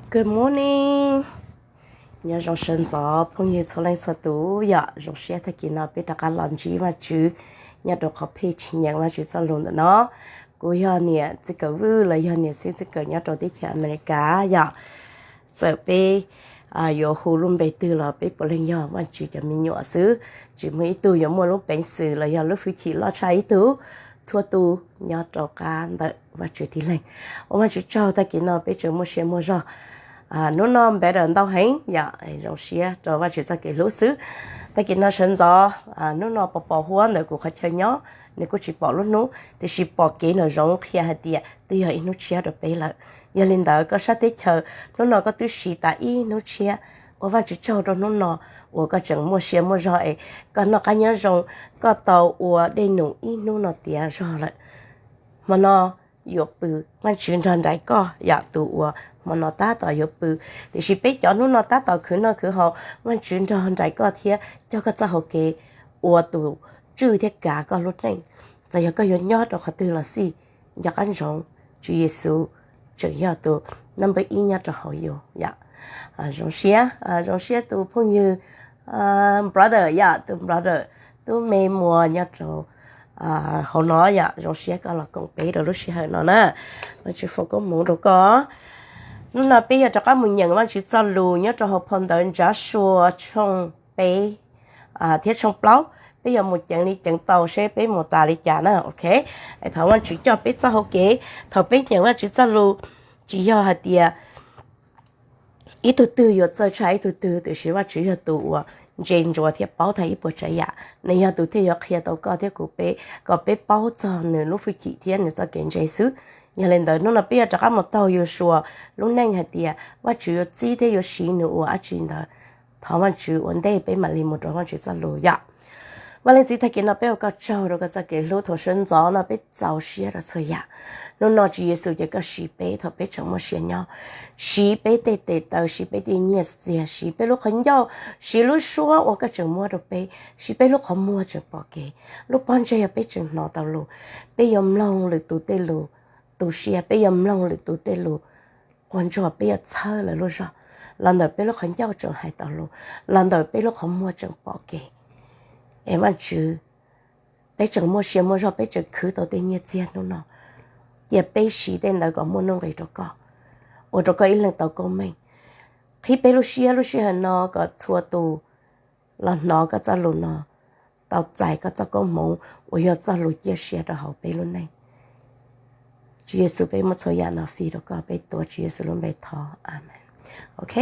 Good morning. Nyob zoo sawv ntxov phooj ywg txhua leej txhua tus yom. Zoo siab tag kis no peb rov qab los ntsib Vajtswv nyob rau qhov page nyeem Vajtswv txoj lus ntawm no. Kuv yog niam Txij Kawm Vwj los yog niam xib Txij Kawm nyob rau teb chaws Amelikas yom. Txawm peb yuav hu lub npe twg los peb puav leej yog Vajtswv cov me nyuam xwb, tsis muaj ib tug yuav muaj lub peev xwm los yog lub hwj chim loj tshaj ib tug. Txhua tus nyob rau qab ntawm Vajtswv tib leeg. Ua Vajtswv tsaug tag kis no peb tseem muaj sia muaj zog. Hnub no better ntau heev yom, zoo siab rau Vajtswv txoj kev hlub xwb. Tag kis no sawv ntxov, hnub no pos pos huab ntawm kuv qhov chaw nyob, nws kuj tsis pom lub hnub, tiam sis pom kev nraum zoov qhia hais tias twb yog ib hnub tshiab rau peb lawm. Yog li ntawd koj sab teb chaws hnub no koj twb siv tas ib hnub tshiab. Ua Vajtswv tsaug rau hnub no uas koj tseem muaj sia muaj zog es koj noj qab nyob zoo, koj tau ua dej num ib hnub no tiav zog lawm. Hmo no yuav pw, Vajtswv nrog nraim koj yom, tus uas hmo no tab tom yuav pw. Tiam sis peb cov hnub no tab tom khwv noj khwv haus, Vajtswv nrog nraim koj thiab coj koj txoj hau kev ua tus tswj thiab kav koj lub neej. Txawm yog koj yuav nyob rau qhov twg los xij, nco qab ntsoov Tswv Yexus tseem yog tus number ib nyob rau hauv yus yom. Zoo siab, zoo siab tus phooj ywg brother yom, tus brother Tub Me Muas nyob rau hauv no yom. Zoo siab koj los koom peb rau lub sij hawm no na. Vajtswv foom koob hmoov rau koj. Hnub no peb yuav rov qab mus nyeem Vajtswv txoj lus nyob rau hauv phau ntawv Ntsab Sua tshooj peb thiab tshooj plaub. Peb yuav mus ceev li ceev tau seb peb mus tas li cas na, ok. Thov Vajtswv coj peb txoj hau kev thaum peb nyeem Vajtswv txoj lus, tsis yog hais tias ib tug twg yuav txawj tshaj ib tug twg, tiam sis Vajtswv yog tus uas ntse ntsuav thiab paub tag ib puas tsav yam. Nws yog tus thiaj yuav qhia tau koj thiab kuv peb kom peb paub txog nws lub hwj chim thiab nws txoj kev ntse xwb. Yog li ntawd hnub no peb yuav rov qab mus taug Yausuas lub neej hais tias Vajtswv yuav txib thiab yuav siv nws ua dab tsi ntawd. Thov Vajtswv ua ntej peb mam li mus rau Vajtswv txoj lus yom. Vaj Leej Txiv, tag kis no peb ua koj tsaug rau koj txoj kev hlub. Thaum sawv ntxov no peb txaus siab rau txhua yam. Hnub no Tswv Yexus ces koj siv peb thaum peb tseem muaj sia nyob, siv peb tej tes taw, siv peb tej nyiaj txiag, siv peb lub qhov ncauj, siv lub suab uas koj tseem muab rau peb, siv peb lub qhov muag tseem pom kev. Lub pob ntseg yog peb tseem hnov tau lus, peb yuav mloog lwm tus tej lus tu siab, peb yuav mloog lwm tus tej lus quas ntsuag, peb yuav txhawb lawv lub zog los ntawm peb lub qhov ncauj tseem hais tau lus, los ntawm peb lub qhov muag tseem pom kev. Es Vajtswv, peb tseem muaj sia muaj zog, peb tseem khwv tau tej nyiaj txiag hnub no, cia peb siv tej ntawd kom muaj nuj nqis rau koj, ua rau koj ib leeg tau koob meej. Qhib peb lub siab lub sij hawm no kom txhua tus los hnov koj txoj lus no tau txais koj txoj koob hmoov uas yog txoj lus ciaj sia rau hauv peb lub neej. Tswv Yexus, peb muab txhua yam no fij rau koj, peb tuav Tswv Yexus lub npe thov, amees. Ok,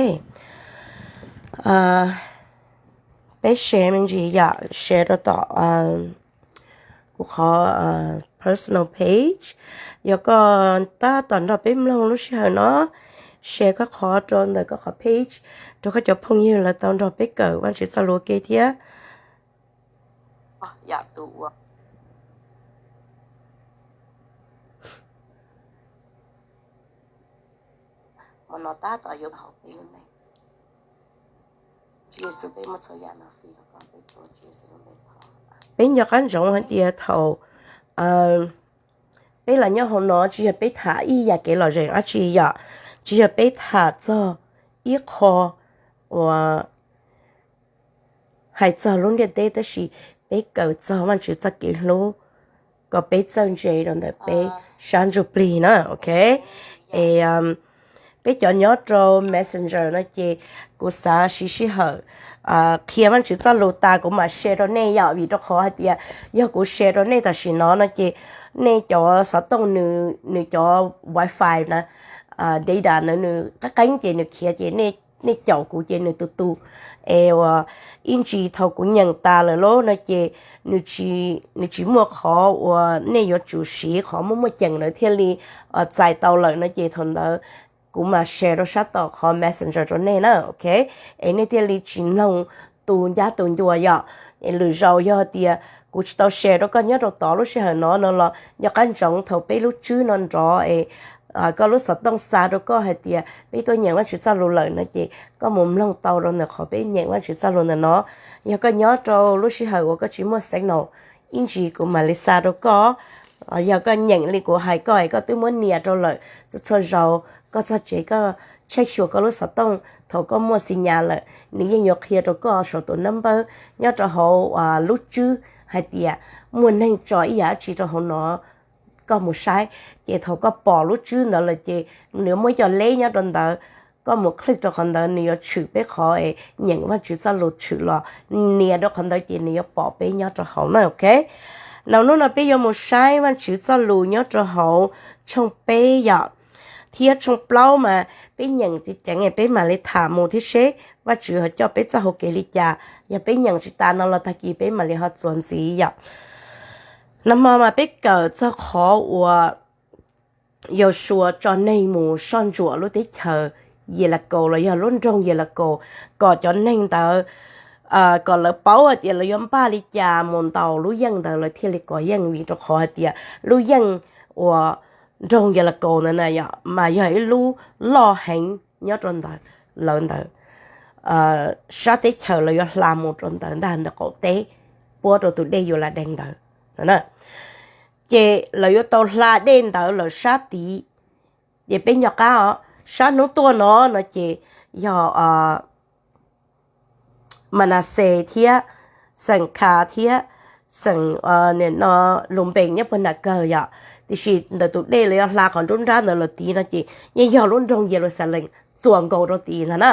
peb share me ntsis yom, share rau tom kuv qhov personal page. Yog koj tab tom nrog peb mloog lub sij hawm no, share koj qhov rau ntawm koj qhov page rau koj cov phooj ywg lawv tau nrog peb kawm Vajtswv txoj lus ua ke thiab. Peb nco qab ntsoov hais tias thaum peb los nyob hauv no tsis yog peb tham ib yam kev lom zem dab tsi yom, tsis yog peb tham txog ib qho uas hais txog lub ntiaj teb, tab sis peb kawm txog Vajtswv txoj kev hlub kom peb txawj ntse rau ntawm peb sab ntsuj plig na, ok. Es peb cov nyob rau Messenger no ces kuv xav siv sij hawm qhia Vajtswv txoj lus tas kuv mam share rau nej yom, vim rau qhov hais tias yog kuv share rau nej tam sim no no ces nej cov xov tooj nws cov wifi na, data na nws qeeb qeeb ces nws khiav ces nej caum kuv ces nws tu tu. Es uas ib ntsis thaum kuv nyeem tas lawm lauj no ces nws tsis muaj qhov uas nej yuav tsum siv qhov muaj muaj ceem lawm thiaj li txais tau lawm no ces thaum ntawd kuv mam share rau sab tom qhov Messenger rau nej na, ok. Es nej thiaj li tsis mloog tu ncab tu ncua yom. Es lwm zaus yog tias kuv tsis tau share rau koj nyob rau tod lub sij hawm no no los nco qab ntsoov thaum peb lub tswb no nrov es koj lub xov tooj xa rau koj hais tias peb tuaj nyeem Vajtswv txoj lus lawm no ces koj mus mloog tau rau ntawm qhov peb nyeem Vajtswv txoj lus ntawm no. Yog koj nyob rau lub sij hawm uas koj tsis muaj signal, ib ntsis kuv mam li xa rau koj. Yog koj nyeem li kuv hais koj es koj twb muab nias rau lawm txhua txhua zaus, koj txog tsev koj check sure koj lub xov tooj, thaum koj muaj xi nyas lawm nws yeej yuav qhia rau koj saum tus number nyob rau hauv lub tswb hais tias muaj neeg tso ib yam dab tsi rau hauv no, koj mus saib. Ces thaum koj pom lub tswb ntawd lawm ces nws yuav muaj ib co leb nyob rau ntawd, koj mus click rau qhov ntawd nws yuav tshwm peb qhov nyeem Vajtswv txoj lus tshwm los nias rau qhov ntawd ces nws yuav pom peb nyob rau hauv na, ok. Nov hnub no peb yuav mus saib Vajtswv txoj lus nyob rau hauv tshooj peb yom, thiab tshooj plaub mas peb nyeem ceev ceev peb mam li tham mus thiab seb Vajtswv ho coj peb txoj hau kev li cas. Yog peb nyeem tsis tas no los tag kis peb mam li ho txuas ntxiv yom. Nag hmo mas peb kawm txog qhov uas Yausuas tso neeg mus soj ntsuam lub teb chaws Yelakaus los yog lub nroog Yelakaus, kom cov neeg ntawd, kom lawv paub hais tias lawv yuav npaj li cas mus ntaus lub yeej ntawd lawv thiaj li kov yeej, vim rau qhov hais tias lub yeej uas nroog Yelakaus ntawd na yom mas yog ib lub loj heev nyob rau ntawd, lawv ntawd sab teb chaws lawv yuav hla mus rau ntawd ntag, ntawm qaum teb puab rau tus dej Yuladees ntawd. Ces lawv yuav tau hla dej ntawd lawm sab tid. Ces peb nco qab os, sab hnub tuaj no no ces yog Manaxes thiab xeem Khas thiab xeem Lunpees nyob puag nram kawg yom, tiam sis ntawm tus dej lawv yuav hla qhov nruab nrab ntawd lawm tid no ces yeej yog lub nroog Yeluxalees txuas nkaus rau tid ntag na.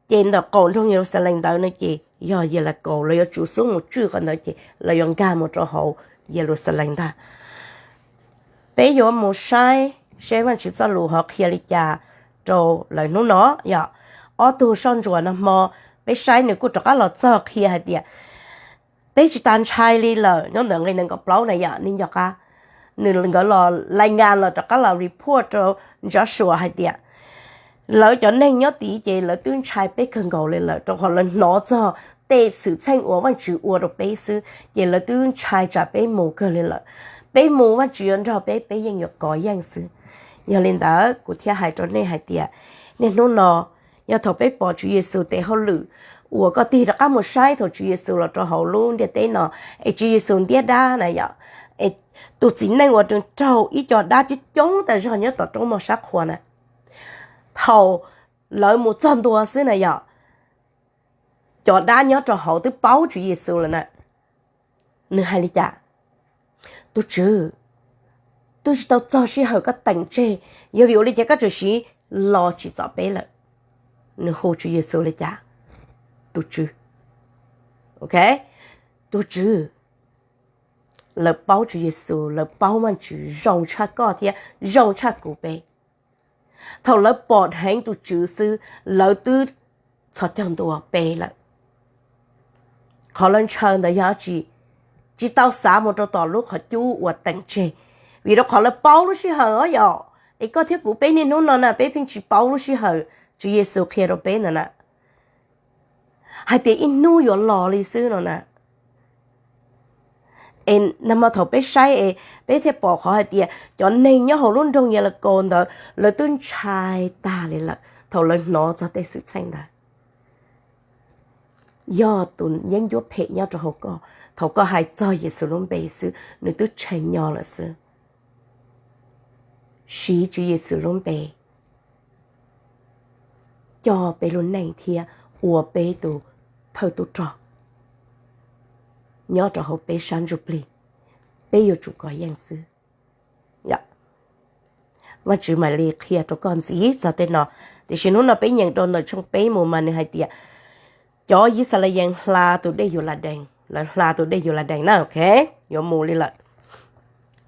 Ces ntawm qaum nroog Yeluxalees ntawd no ces yog Yelakaus, lawv yuav tsum xub mus tswj qhov ntawd ces lawv yuav nkag mus rau hauv Yeluxalees ntag. Peb yuav mus saib seb Vajtswv txoj lus ho qhia li cas rau lawv hnub no yom. Ob tug soj ntsuam nag hmo peb saib nws kuj rov qab los txog qhia hais tias peb tsis tas ntshai li lawm. Nyob ntawm nqe nees nkaum plaub na yom, nej nco qab, nws nkawd los lais ngas los rov qab los report rau Joshua hais tias lawv cov neeg nyob tid ces lawv twb ntshai peb kawg nkaus li lawm, rau qhov lawv hnov txog tej xwm txheej uas Vajtswv ua rau peb xwb ces lawv twb ntshai tsam peb mus kawg li lawm. Peb mus Vajtswv yuav nrog peb, peb yeej yuav kov yeej xwb. Yog li ntawd kuv thiaj hais rau nej hais tias niaj hnub no yog thaum peb pom Tswv Yexus tes hauj lwm uas koj tig rov qab mus saib thaum Tswv Yexus los rau hauv lub ntiaj teb no, es Tswv Yexus ntiab dab na yom, es tus txiv neej uas nws raug ib co dab coob coob tas zog nyob tom roob moj sab qhua na, thaum lawv mus txog ntua xwb na yom, cov dab nyob rau hauv twb paub Tswv Yexus lawm na. Nws hais li cas? Tus Tswv, twb tsis tau txog sij hawm koj teem tseg, yog vim ua li cas koj tseem siv los tsim txom peb lawm? Nws hu Tswv Yexus li cas? Tus Tswv. Ok, tus Tswv. Lawv paub Tswv Yexus, lawv paub Vajtswv zoo tshaj koj thiab zoo tshaj kuv peb. Thaum lawv pom dheev tus Tswv xwb, lawv twb txhos caug ntua peb lawm. Qhov lawv ntshaw ntawd yog tsis, tsis tau xav mus rau tom lub qhov cub uas teem tseg, vim rau qhov lawv paub lub sij hawm os yom. Es koj thiab kuv peb niaj hnub no na peb pheej tsis paub lub sij hawm Tswv Yexus qhia rau peb ntawd na, hais tias ib hnub yuav los li xwb no na. Es nag hmo thaum peb saib es peb thiaj pom qhov hais tias cov neeg nyob hauv lub nroog Yelakaus ntawd lawv twb ntshai tag li lawm thaum lawv hnov txog tej xwm txheej ntawd. Yog tus yeeb ncuab phem nyob rau hauv koj, thaum koj hais txog Yexus lub npe xwb nws twb tshee nyo lawm xwb. Siv Tswv Yexus lub npe coj peb lub neej thiab ua peb tus thawj tub rog nyob rau hauv peb sab ntsuj plig, peb yuav tsum kov yeej xwb. Vajtswv mam li qhia rau koj ntxiv txog tej no. Tiam sis hnub no peb nyeem rau ntawm tshooj peb mus mas nws hais tias cov Yixalayees hla tus dej Yuladees, lawv hla tus dej Yuladees na, ok, yuav mus li lawm.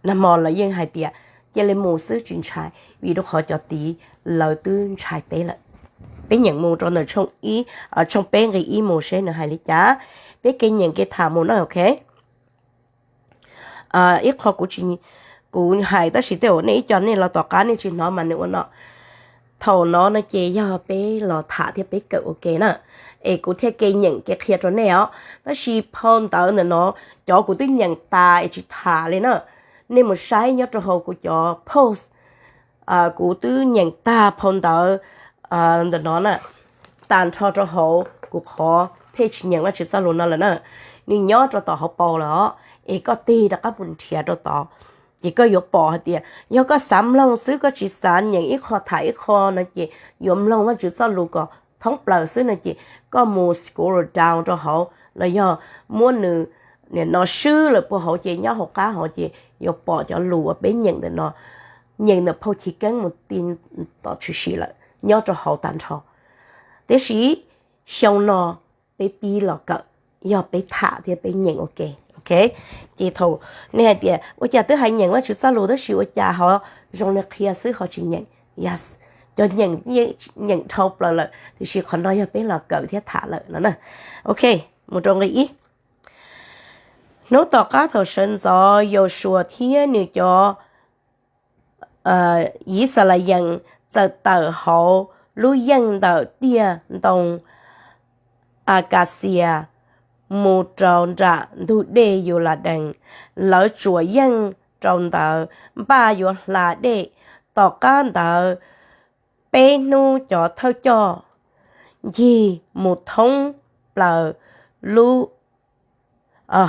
Nag hmo lawv yeej hais tias cia li mus xwb tsis ntshai, vim rau qhov cov tid lawv twb ntshai peb lawm. Peb nyeem mus rau ntawm tshooj peb nqe ib mus seb nws hais li cas. Peb kev nyeem kev tham mus na, ok. Ib qho kuv tsis, kuv hais tab sis tej uas nej ib co nej los tom qab nej tsis hnov mas nws ua no. Thaum no no ces yog peb los tham thiab peb kawm ua ke na, es kuv thiaj kev nyeem kev qhia rau nej os. Tab sis phau ntawv ntawm no cov kuv twb nyeem tas es tsis tham li na. Nej mus saib nyob rau hauv kuv cov post, kuv twb nyeem tag phau ntawv ntawm no na, tas nrho rau hauv kuv qhov page nyeem Vajtswv txoj lus no lawm na. Nws nyob rau tom hauv paus lawm os, es koj tig rov qab mus nrhiav rau tod. Ces koj yuav pom hais tias yog koj xav mloog xwb, koj tsis xav nyeem ib qho tham ib qho no ces yuav mloog Vajtswv txoj lus kom thoob plaws xwb no ces koj mus scroll down rau hauv los yog muab nws nim no swb lawm puag hauv ces nyob hauv qab hauv ces yuav pom cov lus uas peb nyeem ntawm no, nyeem ntawm phau Chiv Keeb mus ti tom tshwm sim lawm nyob rau hauv tag nrho. Tiam sis xyoo no peb pib los kawm, yog peb tham thiab peb nyeem ua ke, ok. Ces thaum nej hais tias ua cas twb hais nyeem Vajtswv txoj lus tab sis ua cas ho zoo li qhia xwb ho tsis nyeem? Yes, cov nyeem, nyeem dhau plaws lawm tiam sis qhov no yog peb los kawm thiab tham lawm no na. Ok, mus rau nqe ib. Hnub tom qab thaum sawv ntxov Yausuas thiab nws cov Yixalayees txawm tawm hauv lub yeej ntawm tiaj ntoo Akaxias mus rau nram ntug dej Yuladees. Lawv tsuam yeej rau ntawd npaj yuav hla dej. Tom qab ntawd peb hnub cov thawj coj ncig mus thoob plaws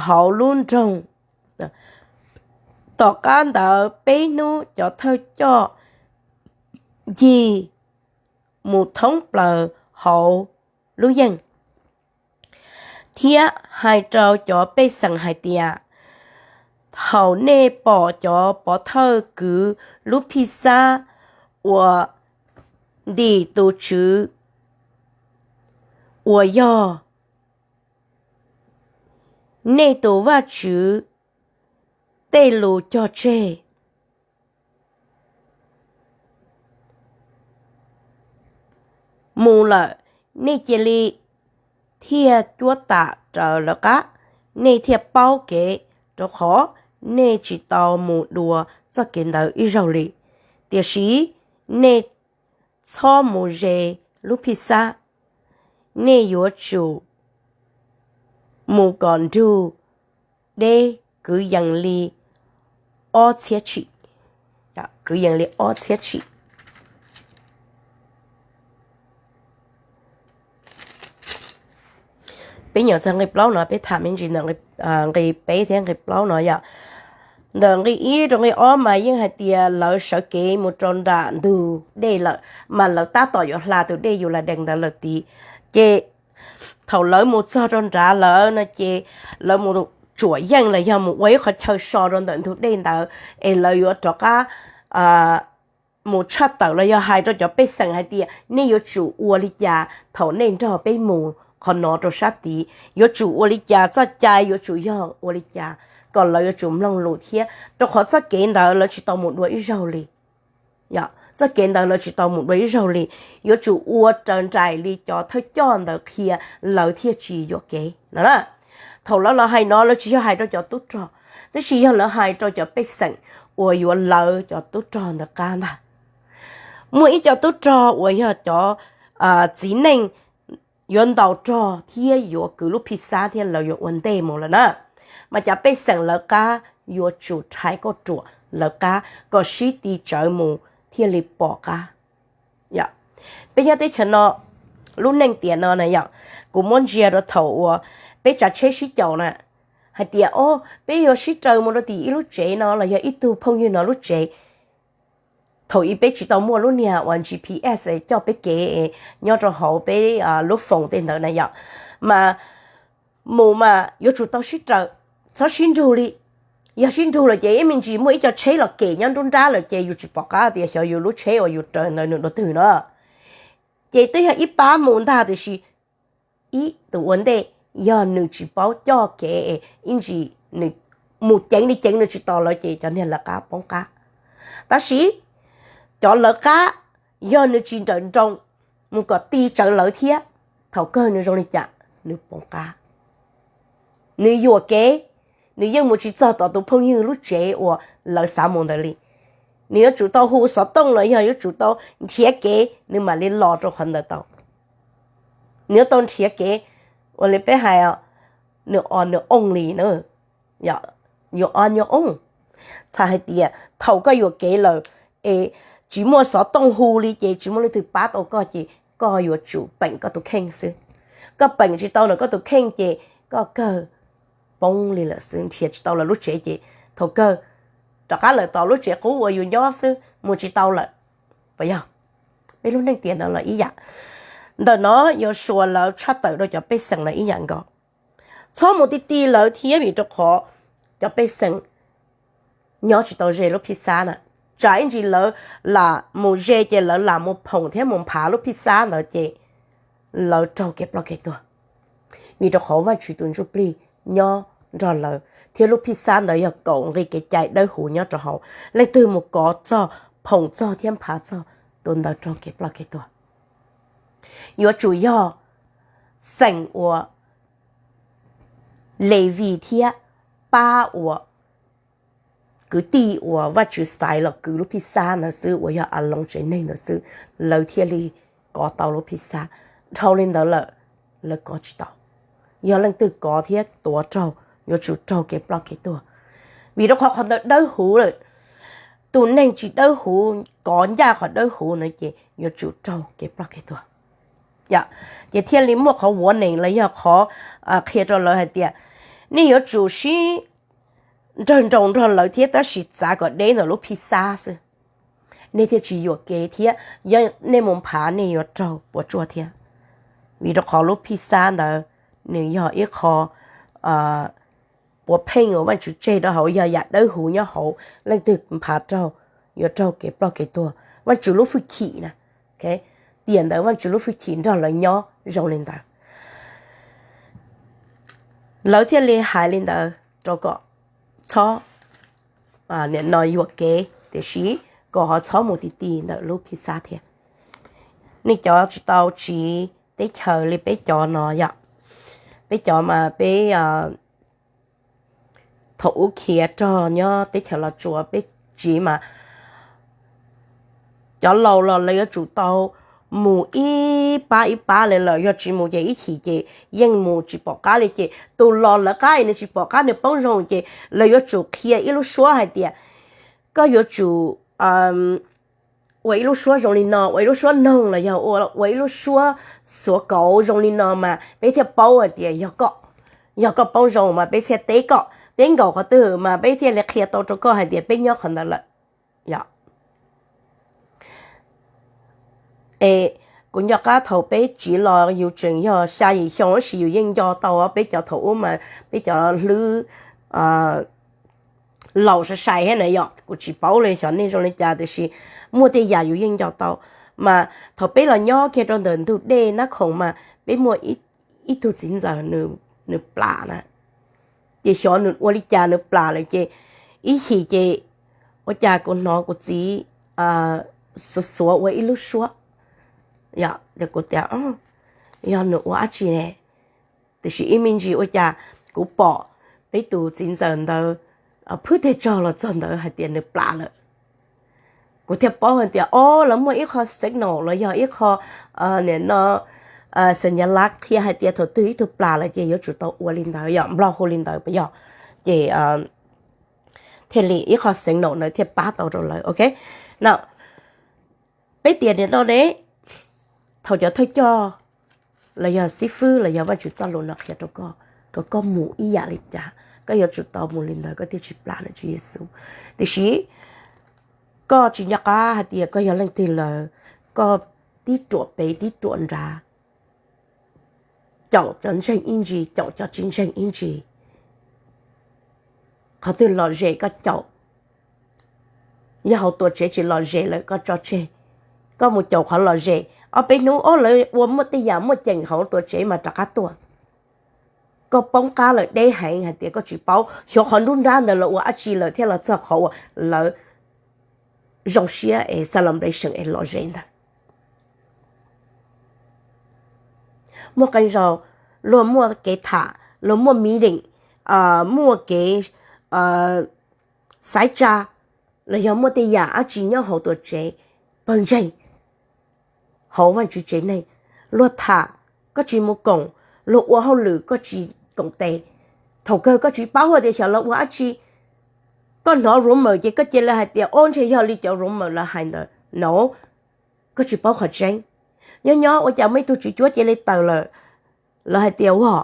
hauv lub nroog. Tom qab ntawd peb hnub cov thawj coj ncig mus thoob plaws hauv lub yeej, thiab hais rau cov pej xeem hais tias, Thaum nej pom cov pov thawj kwv lub Phijxab uas ntim tus Tswv uas yog nej tus Vajtswv tej lus cog tseg mus lawm, nej cia li thiaj cuab tam raws lawv qab, nej thiaj paub kev, rau qhov nej tsis tau mus dua txoj kev ntawd ib zaug li. Tiam sis nej txhob mus ze lub Phijxab, nej yuav tsum mus kom nrug deb kwv yees li ob txhiab tshim, kwv yees li ob txhiab tshim. Peb nyuam txog nqe plaub no, peb tham me ntsis ntawm nqe peb thiab nqe plaub no yom. Ntawm nqe ib rau nqe ob mas yeej hais tias lawv sawv kev mus rau nram ntug dej lawm, mas lawv tab tom yuav hla tus dej Yuladees ntawd lawm tid. Ces thaum lawv mus txog rau nrad lawm no ces lawv mus tsuam yeej los yog mus ua ib qhov chaw so rau ntawm ntug dej ntawd, es lawv yuav rov qab mus tshaj tawm los yog hais rau cov pej xeem hais tias, Nej yuav tsum ua li cas thaum nej nrog peb mus qhov no rau sab tid? Yuav tsum ua li cas? Txoj cai yuav tsum yog ua li cas? Kom lawv yuav tsum mloog lus thiab, rau qhov txoj kev ntawd lawv tsis tau mus dua ib zaug li. Txoj kev ntawd lawv tsis tau mus dua ib zaug li, yuav tsum ua raws nraim li cov thawj coj ntawd qhia lawv thiaj tsis yuam kev no. Thaum lawv los hais no lawv tsis yog hais rau cov tub rog, tab sis yog lawv hais rau cov pej xeem uas yuav lawv cov tub rog ntawd qab ntag. Muaj ib co tub rog uas yog cov txiv neej yuav ntaus rog thiab yuav kwv lub Phijxab thiab lawv yuav ua ntej mus lawm na, mas cov pej xeem lawv qab yuav tsum rhais kauj ruam lawv qab kom sib ti tsawv mus thiaj li pom qab. Peb nyob teb chaws no, lub neej tiam no na yom, kuv muab ntsia rau thaum uas peb tsav tsheb sib caum na, hais tias, O, peb yuav sib raws mus rau tim ib lub tsev no los yog ib tug phooj ywg no lub tsev. Thaum ub peb tsis tau muaj lub niag uas G P S coj peb kev nyob rau hauv peb lub foos tej ntawd na yom, mas mus mas yuav tsum tau sib raws, txhob sib nrug li. Yog sib nrug lawm ces ib me ntsis muaj ib co tsheb los kem nyob nruab nrab lawm ces yus tsis pom qab tias xyov yus lub tsheb uas yus raws ntawd nws dua twg no. Ces twb yog ib pab mus ntag tiam sis ib tus ua ntej, yog nws tsis paub coj kev es ib ntsis nws mus ceev li ceev nws tsis tos lawv ces cov niag lawv qab poob qab. Tab sis cov lawv qab, yog nws tsis nrawm nroos mus kom ti tsawv lawv thiab, thaum kawg nws zoo li cas nws poob qab. Nws yuam kev, nws yeej mus tsis txog tom tus phooj ywg lub tsev uas lawv xav mus ntawd li. Nws yuav tsum tau hu xov tooj los yog yuav tsum tau nrhiav kev nws mam li los rau qhov ntawd tau. Nws yuav tau nrhiav kev, ua li peb hais, nws o nws ooj li na, yuav o nws ooj. Txhais hais tias thaum koj yuam kev lawm es tsis muaj xov tooj hu li ces tsis muaj leej twg pab tau koj ces koj yuav tsum peem koj tus kheej xwb. Koj peem tsis tau ntawm koj tus kheej ces koj kawg poob li lawm xwb, nrhiav tsis tau lawv lub tsev ces thaum kawg rov qab lawm tom lub tsev qub uas yus nyob xwb, mus tsis tau lawm. Puas yog? Peb lub neej tiam ntawd los ib yam. Ntawm no Yausuas lawv tshaj tawm rau cov pej xeem lawv ib yam nkaus. Txhob mus ti ti lawv thiab, vim rau qhov cov pej xeem nyob tsis tau ze lub Phijxab na. Tsam ib ntsis lawv lam mus ze ces lawv lam mus phoom thiab mus nphav lub Phijxab ntawd ces lawv raug kev ploj kev tuag. Vim rau qhov Vajtswv tus Ntsuj Plig nyob nrog lawv, thiab lub Phijxab ntawd yog kaum nqi kev cai dawb huv nyob rau hauv. Leej twg mus kov txog, phoom txog thiab nphav txog, tus ntawd raug kev ploj kev tuag. Yuav tsum yog xeem uas Levis thiab pab uas kwv tij uas Vajtswv xaiv los kwv lub Phijxab ntawd xwb, uas yog Aloos tsev neeg ntawd xwb, lawv thiaj li kov tau lub Phijxab. Dhau li ntawd lawm, lawv kov tsis tau. Yog leej twg kov thiab tuav raug, yuav tsum raug kev ploj kev tuag. Vim rau qhov qhov ntawd dawb huv lawm. Tus neeg tsis dawb huv kov ncaj qhov dawb huv na ces yuav tsum raug kev ploj kev tuag. Ces thiaj li muaj qhov warning los yog qhov qhia rau lawv hais tias nej yuav tsum sib nrawg nroos nrog lawv thiab tab sis txav kom deb ntawm lub Phijxab xwb, nej thiaj tsis yuam kev thiab yog nej mus nphav nej yuav raug puas tsuaj thiab. Vim rau qhov lub Phijxab ntawd nws yog ib qho puav pheej uas Vajtswv tseg rau hauv, yog yam dawb huv nyob hauv, leej twg nphav raug yuav raug kev ploj kev tuag. Vajtswv lub fwj chim na, tiam ntawd Vajtswv lub fwj chim nrog lawv nyob zoo li ntawd. Lawv thiaj li hais li ntawd rau kom txhob nim no yuam kev, tiam sis kom ho txhob mus ti ti ntawm lub Phijxab thiab. Nej cov tsis tau tsiv teb chaws li peb cov no yom, peb cov mas peb thaum ub khiav rog nyob teb chaws Los Tsuas peb tsiv mas cov laus los lawv yuav tsum tau mus ib pab ib pab li lawm, yog tsis mus ces ib chim ces yeej mus tsis pom qab li. Ces tus los lawv qab es nws tsis pom qab nws poob zoo ces lawv yuav tsum qhia ib lub suab hais tias koj yuav tsum ua ib lub suab zoo li no, ua ib lub suab noog los yog ua ib lub suab xuav kauv zoo li no mas peb thiaj paub hais tias yog koj, yog koj poob zoo mas peb thiaj teb koj, peb nkaum qhov twg mas peb thiaj li qhia tau rau koj hais tias peb nyob qhov ntawd lawm. Es kuv nco qab thaum peb tsiv los yus tseem yog xya yim xyoo tab sis yus yeej nco tau peb cov thaum ub mas peb cov hlwb laus sai sai thiab na yom, kuv tsis paub li xyov nej zoo li cas tiam sis muaj tej yam yus yeej nco tau. Mas thaum peb los nyob kiag rau ntawm ntug dej Nab Khoom mas peb muaj ib tug txiv ntxawm nws plam na, ces xyov nws ua li cas nws plam lawm ces ib chim ces ua cas kuv hnov kuv txiv xuav xuav ua ib lub suab, kuv tias yog nws ua dab tsi ne. Tiam sis ib me ntsis ua cas kuv pom peb tus txiv ntxawm ntawd phwb teg tsog los txog ntawd hais tias nws plam lawm. Kuv thiaj paub hais tias o, lawv muaj ib qho signal los yog ib qho nim no xeem nyas lab qhia hais tias thaum twg ib tug plam lawm ces yuav tsum tau ua li ntawd, yog Nplog hu li ntawd puas yog? Ces thiaj li ib qho signal ntawd thiaj pab tau rau lawv, ok. No, peb tias nim no ne, thaum cov thawj coj los yog xib fwb los yog Vajtswv txoj lus no qhia rau koj kom koj mus ib yam li cas, koj yuav tsum tau mus li ntawd koj thiaj tsis plam ntawm Tswv Yexus. Tiam sis koj tsis nco qab hais tias koj yog leej twg lawm, koj tib ruam pem tib ruam nrad, caum cov ntseeg ib ntsis, caum cov tsis ntseeg ib ntsis. Qhov twg lom zem koj caum, yog hauv tuam tsev tsis lom zem lawm koj tso tseg, koj mus caum qhov lom zem. Ob peb hnub ob lawv ua muaj tej yam muaj ceem hauv tuam tsev mas rov qab tuaj. Koj poob qab lawm deb heev hais tias koj tsis paub, xyov qhov nruab nrab ntawd lawv ua dab tsi lawm thiaj los txog qhov uas lawv zoo siab es celebration es lom zem ntawd. Muaj qee zaus luag muaj kev tham, luag muaj meeting, muaj kev xaiv tsa, los yog muaj tej yam dab tsi nyob hauv tuam tsev pawg ntseeg hauv Vajtswv tsev neeg, luag tham koj tsis mus koom, luag ua hauj lwm koj tsis koom tes, thaum kawg koj tsis paub hais tias xyov lawv ua dab tsi. Koj hnov rumor ces koj cia li hais tias o, ntshe yog li cov rumor lawv hais ntawd no, koj tsis paub qhov tseeb. Nyob nyob ua cas muaj ib tug tswv cuab cia li tawm lawm, lawv hais tias ua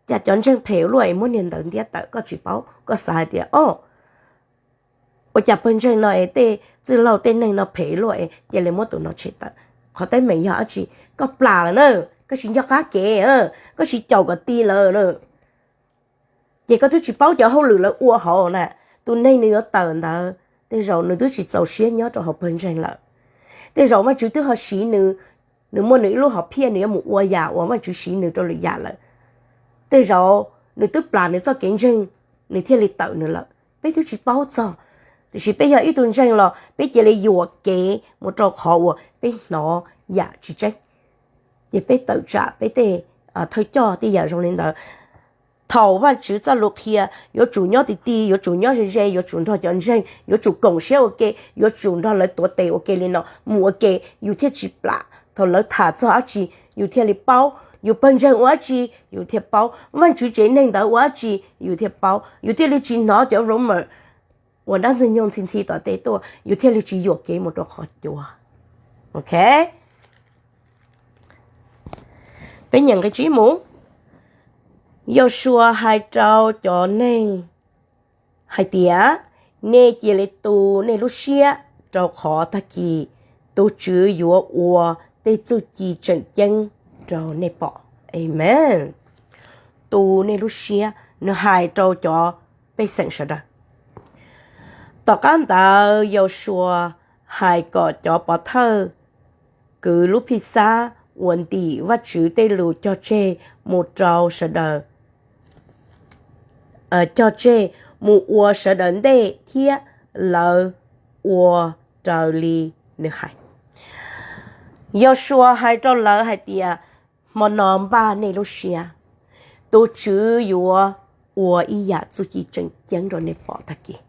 cas cov ntseeg phem luaj es muab niag ntawd ntiab tawm, koj tsis paub, koj xav hais tias o, Ua cas pawg ntseeg no es tej txwj laug tej neeg no phem luaj es cia li muab tus no tshem tawm? Qhov teeb meem yog dab tsi? Koj plam lawm na, koj tsis nco qab kev, koj tsis caum kom ti lawm na. Ces koj twb tsis paub cov hauj lwm lawv ua hauv na. Tus neeg nws yuav tawm ntawd tej zaum nws twb tsis txaus siab nyob rau hauv pawg ntseeg lawm. Tej zaum Vajtswv twb ho siv nws, nws muaj nws ib lub hom phiaj nws yuav mus ua yam uas Vajtswv siv nws rau lwm yam lawm. Tej zaum nws twb plam nws txoj kev ntseeg, nws thiaj li tawm nws lawm, peb twb tsis paub txog. Tiam sis peb yog ib tug ntseeg los peb cia li yuam kev mus rau qhov uas peb hnov yam tsis tseeb, ces peb tawm tsam peb tej thawj coj tej yam zoo li ntawd. Thaum Vajtswv txoj lus qhia yuav tsum nyob ti ti, yuav tsum nyob ze ze, yuav tsum nrog cov ntseeg, yuav tsum koom siab ua ke, yuav tsum nrog lawv tuav tes ua ke li no mus ua ke, yus thiaj tsis plam. Thaum lawv tham txog dab tsi, yus thiaj li paub. Yus pawg ntseeg ua dab tsi, yus thiaj paub. Vajtswv tsev neeg ntawd ua dab tsi, yus thiaj paub. Yus thiaj li tsis hnov cov rumor uas dab ntxwg nyoog ntxhi ntxhi tom tej tuaj, yus thiaj li tsis yuam kev mus rau qhov cuav. Ok, peb nyeem nqe tsib mus. Yausuas hais rau cov neeg hais tias, nej cia li tu nej lub siab, rau qhov tag kis tus Tswv yuav ua tej txuj ci tseem ceeb rau nej pom. Amees. Tu nej lub siab, nws hais rau cov pej xeem sawv daws. Tom qab ntawd Yausuas hais kom cov pov thawj kwv lub Phijxab uas ntim Vajtswv tej lus cog tseg mus rau sawv daws, cog tseg mus ua sawv daws ntej thiab lawv ua raws li nws hais. Yausuas hais rau lawv hais tias, hmo no npaj nej lub siab, tus Tswv yuav ua ib yam txuj ci tseem ceeb rau nej pom tag kis.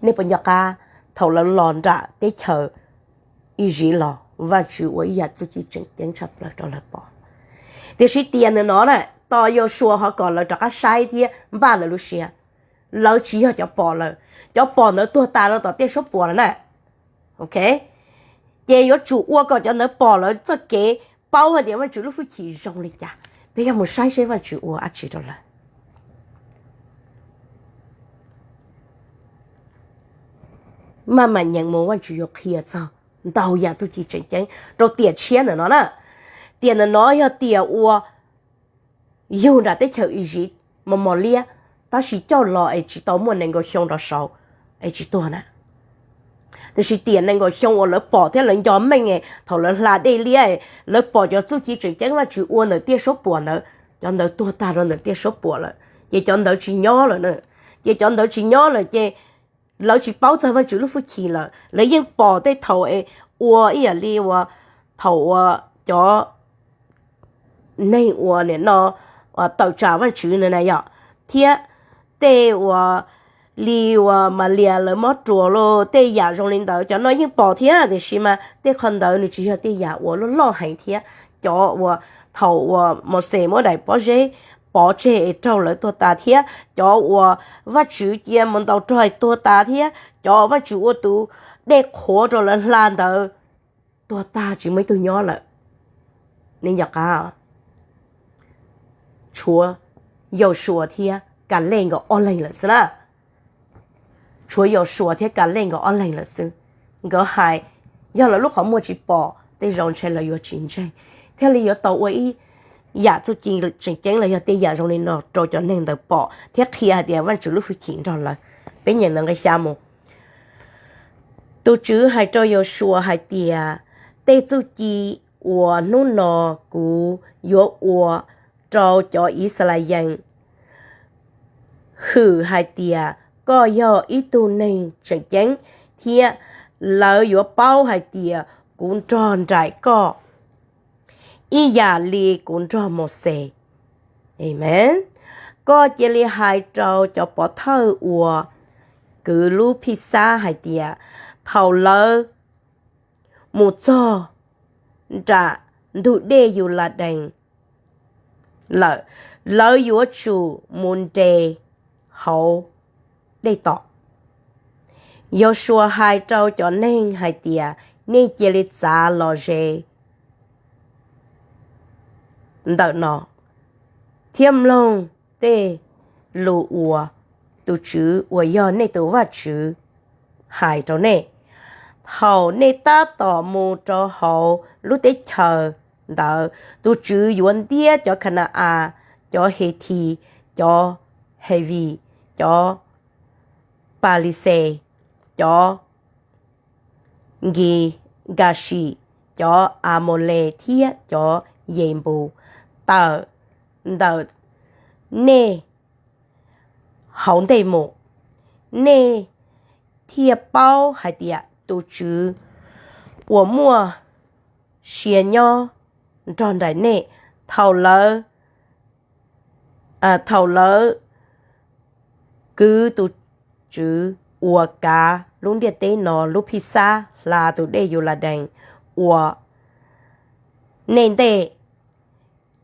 Nej puas nco qab thaum lawv los nram teb chaws Iziv los, Vajtswv ua ib yam txuj ci tseem ceeb tshaj plaws rau lawv pom? Tiam sis tiam ntawm no na, tos Yausuas ho kom lawv rov qab saib thiab npaj lawv lub siab. Lawv tsis yog cov pom lawm, cov pom ntawd tuag tas rau tom tiaj suab puam lawm na. Ok, ces yuav tsum ua kom cov ntawd pom lawv txoj kev paub hais tias Vajtswv lub hwj chim zoo li cas. Peb yuav mus saib seb Vajtswv ua dab tsi rau lawv. Maj mam nyeem mus, Vajtswv yuav qhia txog ntau yam txuj ci tseem ceeb rau tiam tshiab ntawm no na. Tiam ntawm no yog tiam uas yug nram teb chaws Iziv mos mos liab, tab sis coj los es tsis tau muaj nees nkaum xyoo rov saud es tsis tuag na. Tiam sis tiam nees nkaum xyoo uas lawv pom thiab lawv nco meej, thaum lawv hla dej liab, lawv pom cov txuj ci tseem ceeb Vajtswv ua ntawm tiaj suab puam ntawd, cov ntawd tuag tag rau ntawm tiaj suab puam lawm, ces cov ntawd tsis nyob lawm na. Ces cov ntawd tsis nyob lawm ces lawv tsis paub txog Vajtswv lub hwj chim lawm. Lawv yeej pom tej thaum es ua ib yam li uas thaum uas cov neeg uas nim no tawm tsam Vajtswv ntawd na yom, thiab tej uas li uas Malias lawv mob ruas los tej yam zoo li ntawd, cov no yeej pom thiab, tiam sis mas tej qho ntawd nws tsis yog tej yam uas loj loj heev thiab. Cov uas thaum uas Mauxes muab daim pob zeb pov tseg es raug lawv tuag tas thiab, cov uas Vajtswv cia mus ntaus rog es tuag tas thiab, cov Vajtswv ua tus dej qhuav rau lawv hla ntawd tuag tag tsis muaj ib tug nyob lawm. Nej nco qab, tshuav Yausuas thiab Kalej nkawd ob leeg lawm xwb na. Tshuav Yausuas thiab Kalej nkawd ob leeg lawm xwb. Nkawd hais, yog lawv lub qhov muag tsis pom, tej zaum ntshe lawv yuav tsis ntseeg, thiaj li yuav tau ua ib yam txuj ci tseem ceeb los yog tej yam zoo li no rau cov neeg ntawd pom thiab qhia hais tias Vajtswv lub hwj chim nrog lawv. Peb nyeem ntawm nqe xya mus. Tus Tswv hais rau Yausuas hais tias, tej txuj ci uas hnub no kuv yuav ua rau cov Yixalayees hwm hais tias koj yog ib tug neeg tseem ceeb, thiab lawv yuav paub hais tias kuv nrog nraim koj ib yam li kuv nrog Mauxes. Amees. Koj cia li hais rau cov pov thawj uas kwv lub Phijxab hais tias, thaum lawv mus txog nram ntug dej Yuladees lawm, lawv yuav tsum mus nres hauv dej tom. Yausuas hais rau cov neeg hais tias, nej cia li txav los ze ntawm no thiab mloog tej lus uas tus Tswv uas yog nej tus Vajtswv hais rau nej, thaum nej tab tom mus rau hauv lub teb chaws ntawd, tus Tswv yuav ntiab cov Khana-as, cov Hethi, cov Hevis, cov Palixes, cov Nkigasis, cov Amaules thiab cov Yenpus tawm ntawm nej hauv ntej mus. Nej thiaj paub hais tias tus Tswv uas muaj sia nyob nrog nraim nej, thaum lawv, thaum lawv kwv tus Tswv uas kav lub ntiaj teb no lub Phijxab hla tus dej Yuladees uas nej ntej.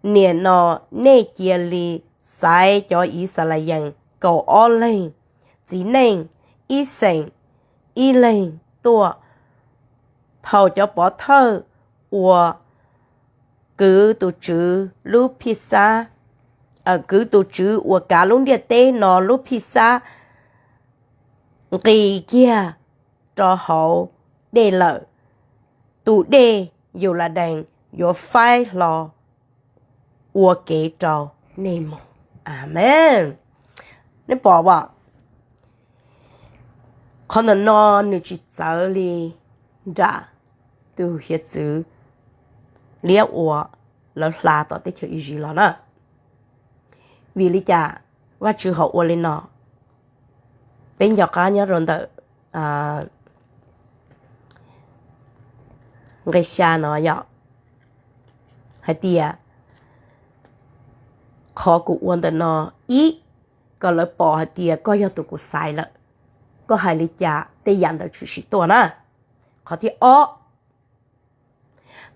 Nim no nej cia li xaiv cov Yixalayees kaum ob leeg txiv neej, ib xeem ib leeg tuaj. Thaum cov pov thawj uas kwv tus Tswv lub Phijxab, kwv tus Tswv uas kav lub ntiaj teb no lub Phijxab nqis kiag rau hauv dej lawm, tus dej Yuladees yuav faib hlo ua kev rau nej mus. Amees. Nej pom as, qhov ntawm no nws tsis txawv li nram tus hiav txwv liab uas lawv hla tom teb chaws Iziv los na. Vim li cas Vajtswv ho ua li no? Peb nco qab nyob rau ntawm nqe xya no yom, hais tias qhov kuv ua ntawm no, ib, kom lawv pom hais tias koj yog tus kuv xaiv lawm, koj hais li cas tej yam ntawd tshwm sim tuaj na. Qhov thib ob,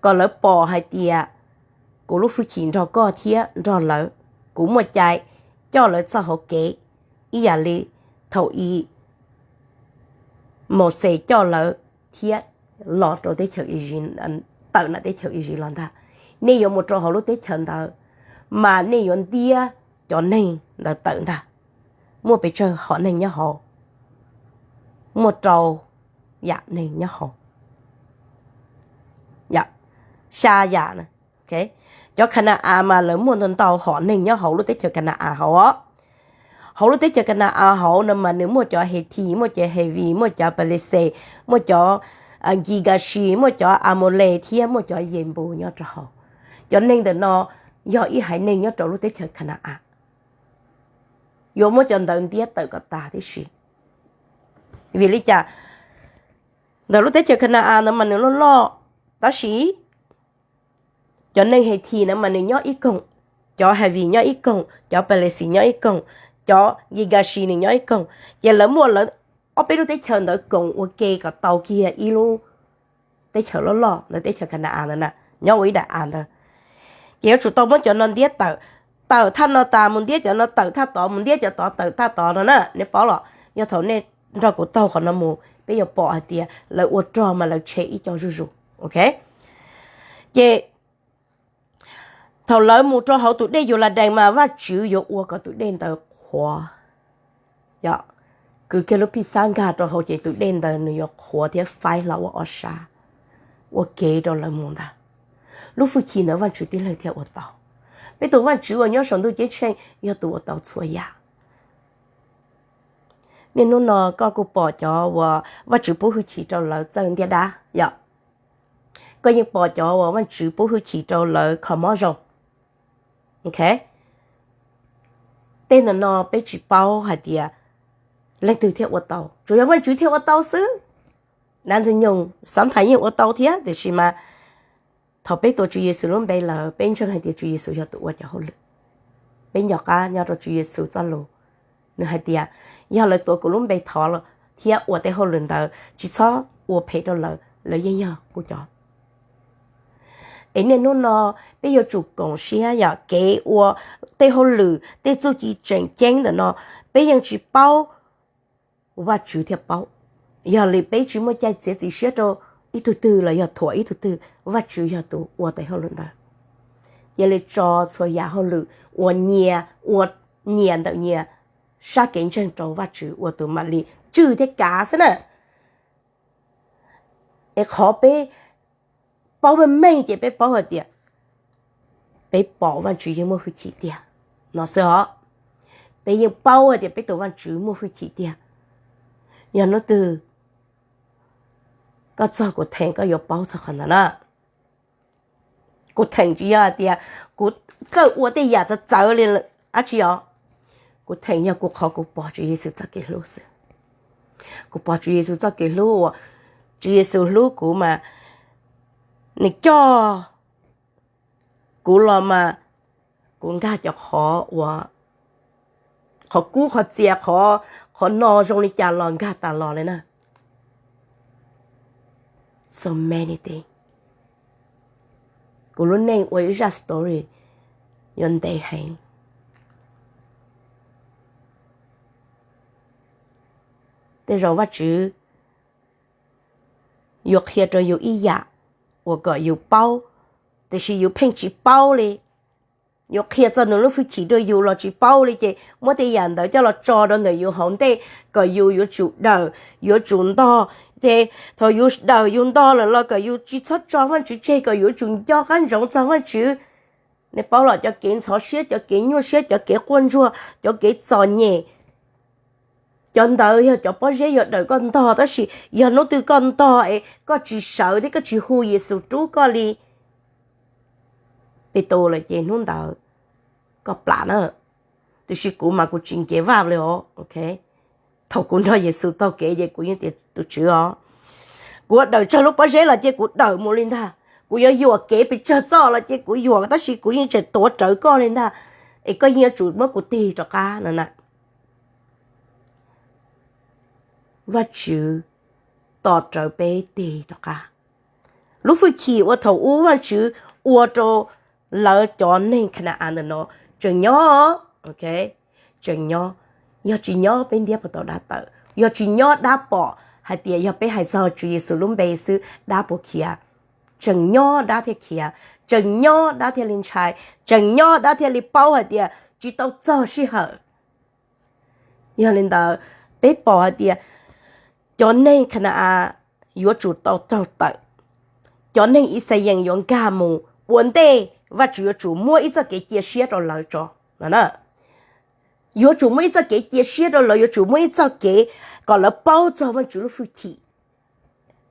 kom lawv pom hais tias kuv lub hwj chim nrog koj thiab nrog lawv, kuv muaj cai coj lawv txoj hauv kev ib yam li thaum i Mauxes coj lawv thiab los rau teb chaws Iziv, tawm nram teb chaws Iziv los ntag. Nej yuav mus rau hauv lub teb chaws ntawd, mas nej yuav ntiab cov neeg ntawd tawm ntag. Muaj pes tsawg hom neeg nyob hauv? Muaj rau yam neeg nyob hauv. Xya yam. Cov Khana-as mas lawv muaj ntau ntau hom neeg nyob hauv lub teb chaws Khana-as hauv. Hauv lub teb chaws Khana-as hauv no mas nws muaj cov Hethi, muaj cov Hevis, muaj cov Palixes, muaj cov Nkigasis, muaj cov Amaules thiab muaj cov Yenpus nyob rau hauv. Cov neeg ntawm no yog ib haiv neeg nyob rau lub teb chaws Khana-as. Yuav muab cov ntawd ntiab tawm kom tas tib si. Vim li cas? Ntawm lub teb chaws Khana-as ntawd mas nws loj loj, tab sis cov neeg Hethi na mas nws nyob ib koog, cov Hevis nyob ib koog, cov Palixes nyob ib koog, cov Nkigasis nws nyob ib koog. Ces lawv muab lawv ob peb lub teb chaws ntawd koom ua ke kom tau kiag ib lub teb chaws loj loj ntawd, teb chaws Khana-as ntawd na, nyob ua ib daim av ntawd. Ces yuav tsum tau muab cov no ntiab tawm, tawm thaj no tas mus ntiab cov no, tawm thaj tod mus ntiab cov tod, tawm thaj tod no na. Nej paub los yog thaum nej nrog kuv taug qhov no mus peb yuav pom hais tias lawv ua rog mas lawv tshem ib co zuj zus. Ces thaum lawv mus rau hauv tus dej Yuladees mas Vajtswv yuav ua kom tus dej ntawd qhuav. Kwv kiag lub Phijxab nkag rau hauv ces tus dej ntawd nws yuav qhuav thiab faib hlo ua ob sab, ua kev rau lawv mus ntag. Lub hwj chim ntawd Vajtswv tib leeg thiaj ua tau. Peb tus Vajtswv uas nyob saum ntuj ceeb tsheej yog tus ua tau txhua yam. Niaj hnub no koj kuj pom cov uas Vajtswv pub hwj chim rau lawv txawj ntiab dab yom. Koj yeej pom cov uas Vajtswv pub hwj chim rau lawv kho mob zoo. Tej ntawm no peb tsis paub hais tias leej twg thiaj ua tau, tsuas yog Vajtswv thiaj ua tau xwb. Nav ntxwg nyoog xav thais yeej ua tau thiab, tiam sis mas thaum peb tuav Tswv Yexus lub npe lawm, peb ntseeg hais tias Tswv Yexus yog tus ua cov hauj lwm. Peb nco qab nyob rau Tswv Yexus txoj lus, nws hais tias yog lawv tuav kuv lub npe thov thiab ua tej hauj lwm ntawd, tsis txhob ua phem rau lawv, lawv yeej yog kuv cov. Es niaj hnub no peb yuav tsum koom siab yom, kev ua tej hauj lwm, tej txuj ci tseem ceeb ntawm no, peb yeej tsis paub, Vajtswv thiaj paub. Yog li peb tsis muaj cai txiav txim siab rau ib tug twg los yog thuam ib tug twg, Vajtswv yog tus ua tej hauj lwm ntawd. Cia li tso txhua yam hauj lwm uas nyias, ua nyias ntawm nyias sab kev ntseeg rau Vajtswv ua tus mam li tswj thiab kav xwb na. Es qhov peb paub meej meej ces peb paub hais tias peb pom Vajtswv yeej muaj hwj chim tiag no xwb os. Peb yeej paub hais tias peb tus Vajtswv muaj hwj chim tiag. Yog hnub twg koj txog kuv theem koj yuav paub txog qhov ntawd na. Kuv theem tsis yog hais tias kuv txawj ua tej yam txawv txawv li dab tsi os. Kuv theem yog kuv qhov kuv pom Tswv Yexus txoj kev hlub xwb. Kuv pom Tswv Yexus txoj kev hlub uas Tswv Yexus hlub kuv mas nws coj kuv los mas kuv nkag cov qhov uas qhov kub qhov txias qhov, qhov no zoo li cas los nkag tas los li na. So many things. Kuv lub neej ua ib zaj story yuav ntev heev. Tej zaum Vajtswv yuav qhia rau yus ib yam uas kom yus paub, tiam sis yus pheej tsis paub li. Yuav qhia txog nws lub hwj chim rau yus los tsis paub li ces muab tej yam ntawd coj los tso rau ntawm yus hauv ntej kom yus yuav tsum dawm, yuav tsum ntog. Ces thaum yus dawm yus ntog lawm los kom yus tsis txhob tso Vajtswv tseg, kom yus yuav tsum nco qab ntsoov txog Vajtswv. Nej paub los cov kev ntxhov siab, cov kev nyuaj siab, cov kev quaj ntsuag, cov kev txom nyem, cov ntawd yog cov pob zeb yuav dawm koj ntog, tab sis yog hnub twg koj ntog es koj tsis sawv thiab koj tsis hu Yexus rub koj li Petus lawm ces hnub ntawd koj plam na. Tiam sis kuv mas kuv tsis nkev vaj li os. Thaum kuv nrog Yexus taug kev ces kuv yeej tias tus Tswv os, kuv yuav dawm tsawg lub pob zeb los cia kuv dawm mus li ntag. Kuv yuav yuam kev pes tsawg txoj los cia kuv yuam, tab sis kuv yeej tseem tuav rawv koj li ntag. Es koj yeej yuav tsum muab kuv tig rov qab no na. Vajtswv tos rawv peb tig rov qab. Lub hwj chim uas thaum ub Vajtswv ua rau lawv cov neeg Khana-as ntawm no tseem nyob, tseem nyob. Yog tsis nyob peb ntiab puas tau dab tawm, yog tsis nyob dab pom hais tias yog peb hais txog Tswv Yexus lub npe xwb dab puas khiav. Tseem nyob dab thiaj khiav, tseem nyob dab thiaj li ntshai, tseem nyob dab thiaj li paub hais tias tsis tau txog sij hawm. Yog li ntawd, peb pom hais tias cov neeg Khana-as yuav tsum tau raug tawm, cov neeg Yixalayees yuav nkag mus ua ntej, Vajtswv yuav tsum muab ib txoj kev cia siab rau lawv tso no na. Yuav tsum muab ib txoj kev cia siab rau lawv, yuav tsum muab ib txoj kev kom lawv paub txog Vajtswv lub hwj chim,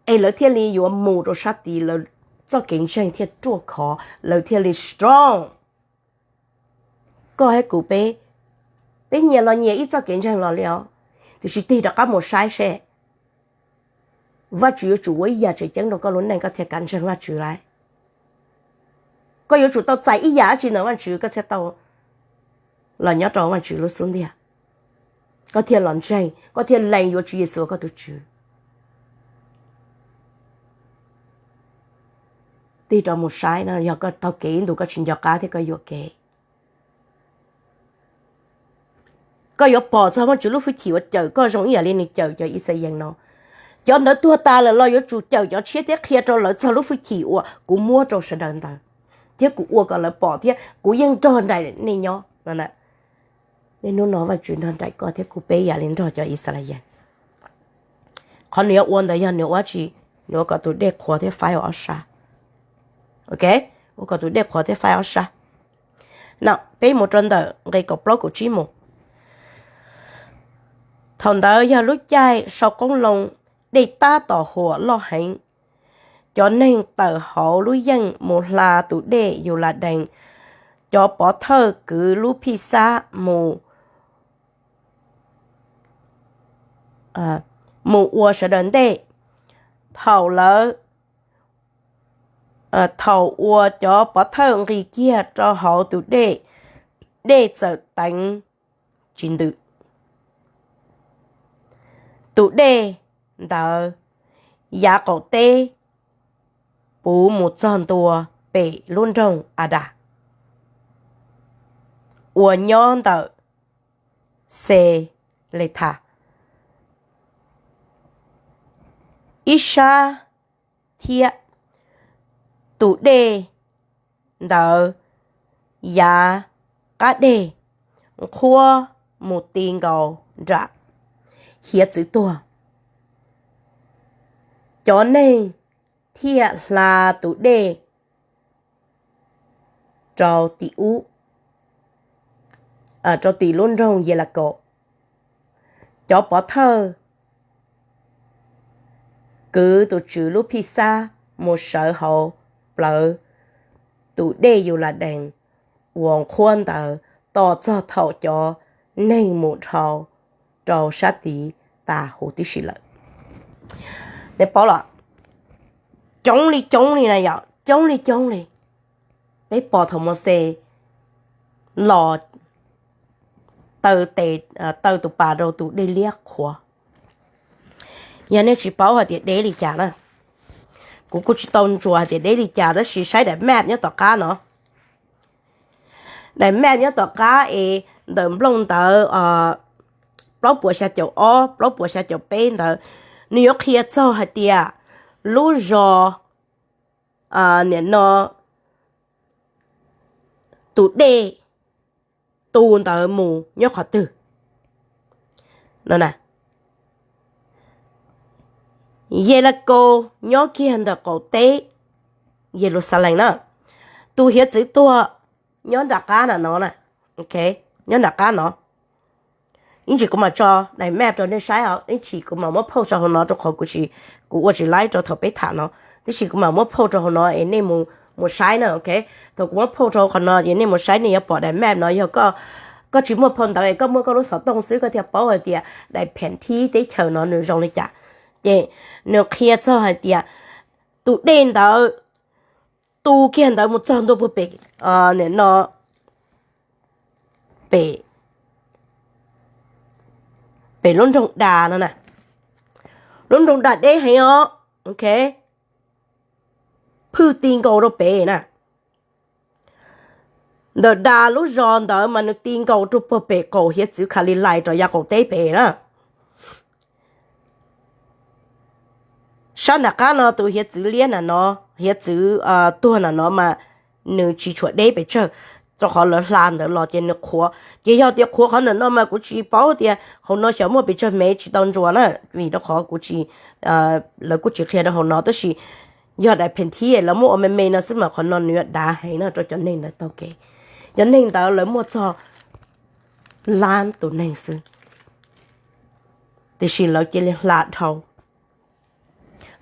es lawv thiaj li yuav mus rau sab tid, lawv txoj kev ntseeg thiaj ruaj khov, lawv thiaj li strong. Koj thiab kuv peb, peb nyias los nyias ib txoj kev ntseeg los li os, tiam sis tig rov qab mus saib seb Vajtswv yuav tsum ua ib yam tseem ceeb rau koj lub neej koj thiaj kav ntseeg Vajtswv lawm. Koj yuav tsum tau txais ib yam dab tsi ntawm Vajtswv koj thiaj tau los nyob rau Vajtswv lub xub ntiag, koj thiaj los ntseeg, koj thiaj lees yuav Tswv Yexus ua koj tus Tswv. Tig rov mus saib no, yog koj taug kev ib ntus koj tsis nco qab thiab koj yuam kev, koj yuav pom txog Vajtswv lub hwj chim uas cawm koj zoo ib yam li nws cawm cov Yixalayees no. Cov ntawd tuag tas lawm los yuav tsum cawm cov tshiab thiab qhia rau lawv txog lub hwj chim uas kuv muab rau sawv daws ntawd, thiab kuv ua kom lawv pom thiab kuv yeej nrog nraim nej nyob no. Nej hnub no Vajtswv nrog nraim koj thiab kuv peb yam li nrog cov Yixalayees. Qhov nws yuav ua ntawd yog nws ua dab tsi? Nws ua kom tus dej qhuav thiab faib ua ob sab. Ok, ua kom tus dej qhuav thiab faib ob sab. No peb mus rau ntawm nqe kaum plaub kaum tsib mus. Thaum ntawd yog lub caij sau qoob loo, dej tab tom huam loj heev. Cov neeg tawm hauv lub yeej mus hla tus dej Yuladees. Cov pov thawj kwv lub Phijxab mus, mus ua sawv daws ntej. Thaum lawv, thaum uas cov pov thawj nqis kiag rau hauv tus dej, dej txawm teev tsis ntws. Tus dej ntawd yav qaum teb puv mus txog ntua pem lub nroog Adas uas nyob ntawm Xelethas ib sab thiab. Tus dej ntawd yav qab deg nqhuab mus ti nkaus nram hiav txwv tuag. Cov neeg thiaj hla tus dej rau tim ub, rau tim lub nroog Yelakaus. Cov pov thawj kwv tus Tswv lub Phijxab mus sawv hauv plawv tus dej Yuladees uas qhuab ntawd tos txog thaum cov neeg mus dhau rau sab tid tas huv tib si lawm. Nej paub los, coob li coob li na yom, coob li coob li. Peb pom thaum Mauxes los taw tes, taw tus pas rau tus dej liab qhuav. Yog nej tsis paub hais tias deb li cas na, kuv kuj tsis tau ntsuas hais tias deb li cas, tab sis saib daim map nyob tom qab no. Daim map nyob tom qab es ntawm nplooj ntawv plaub puas xya caum ob, plaub puas xya caum peb ntawd, nws yuav qhia txog hais tias lub zos, nim no tus dej tu ntawd mus nyob qhov twg. Yelakaus nyob kiag ntawm qaum teb Yeluxalees na. Tus hiav txwv tuag nyob nram qab na no, nyob nram qab no. Ib ntsis kuv mam tso daim map rau nej saib os, ib ntsis kuv mam muab post rau hauv no rau qhov kuv ua tsis laib rau thaum peb tham no, tab sis kuv mam muab post rau hauv no es nej mus saib na, ok. Thaum kuv muab post rau hauv qhov no es nej mus saib nej yuav pom daim map no, yog koj tsis muaj phau ntawv es koj muaj koj lub xov tooj xwb koj thiaj paub hais tias daim pheem thib teb chaws no nws zoo li cas. Ces nws qhia txog hais tias tus dej ntawd tu kiag ntawd mus txog ntua puag pem, nim no pem, pem lub nroog Das no na. Lub nroog Das deb heev os, ok, phwj ti nkaus rau pem na. Ntawm Das lub zos ntawd mas nws ti nkaus rau puag pem qaum hiav txwv Kalilais rov yav qaum teb pem na. Sab nram qab no tus hiav txwv liab na no, hiav txwv tuag na no mas nws tsis tshua deb pes tsawg, rau qhov lawv hla ntawd los ces nws qhuav. Ces yog tias qhuav qhov ntawm no mas kuv tsis paub tias hauv no xyov muaj pes tsawg mev, tsis tau ntsuas na, vim rau qhov kuv tsis, lawv kuj tsis qhia rau hauv no, tab sis yog daim pheem thib lawv muab ua me me no xwb mas qhov no nws yuav dav heev no rau cov neeg ntawd taug kev. Cov neeg ntawd lawv muaj txog lab tus neeg xwb, tiam sis lawv cia li hla dhau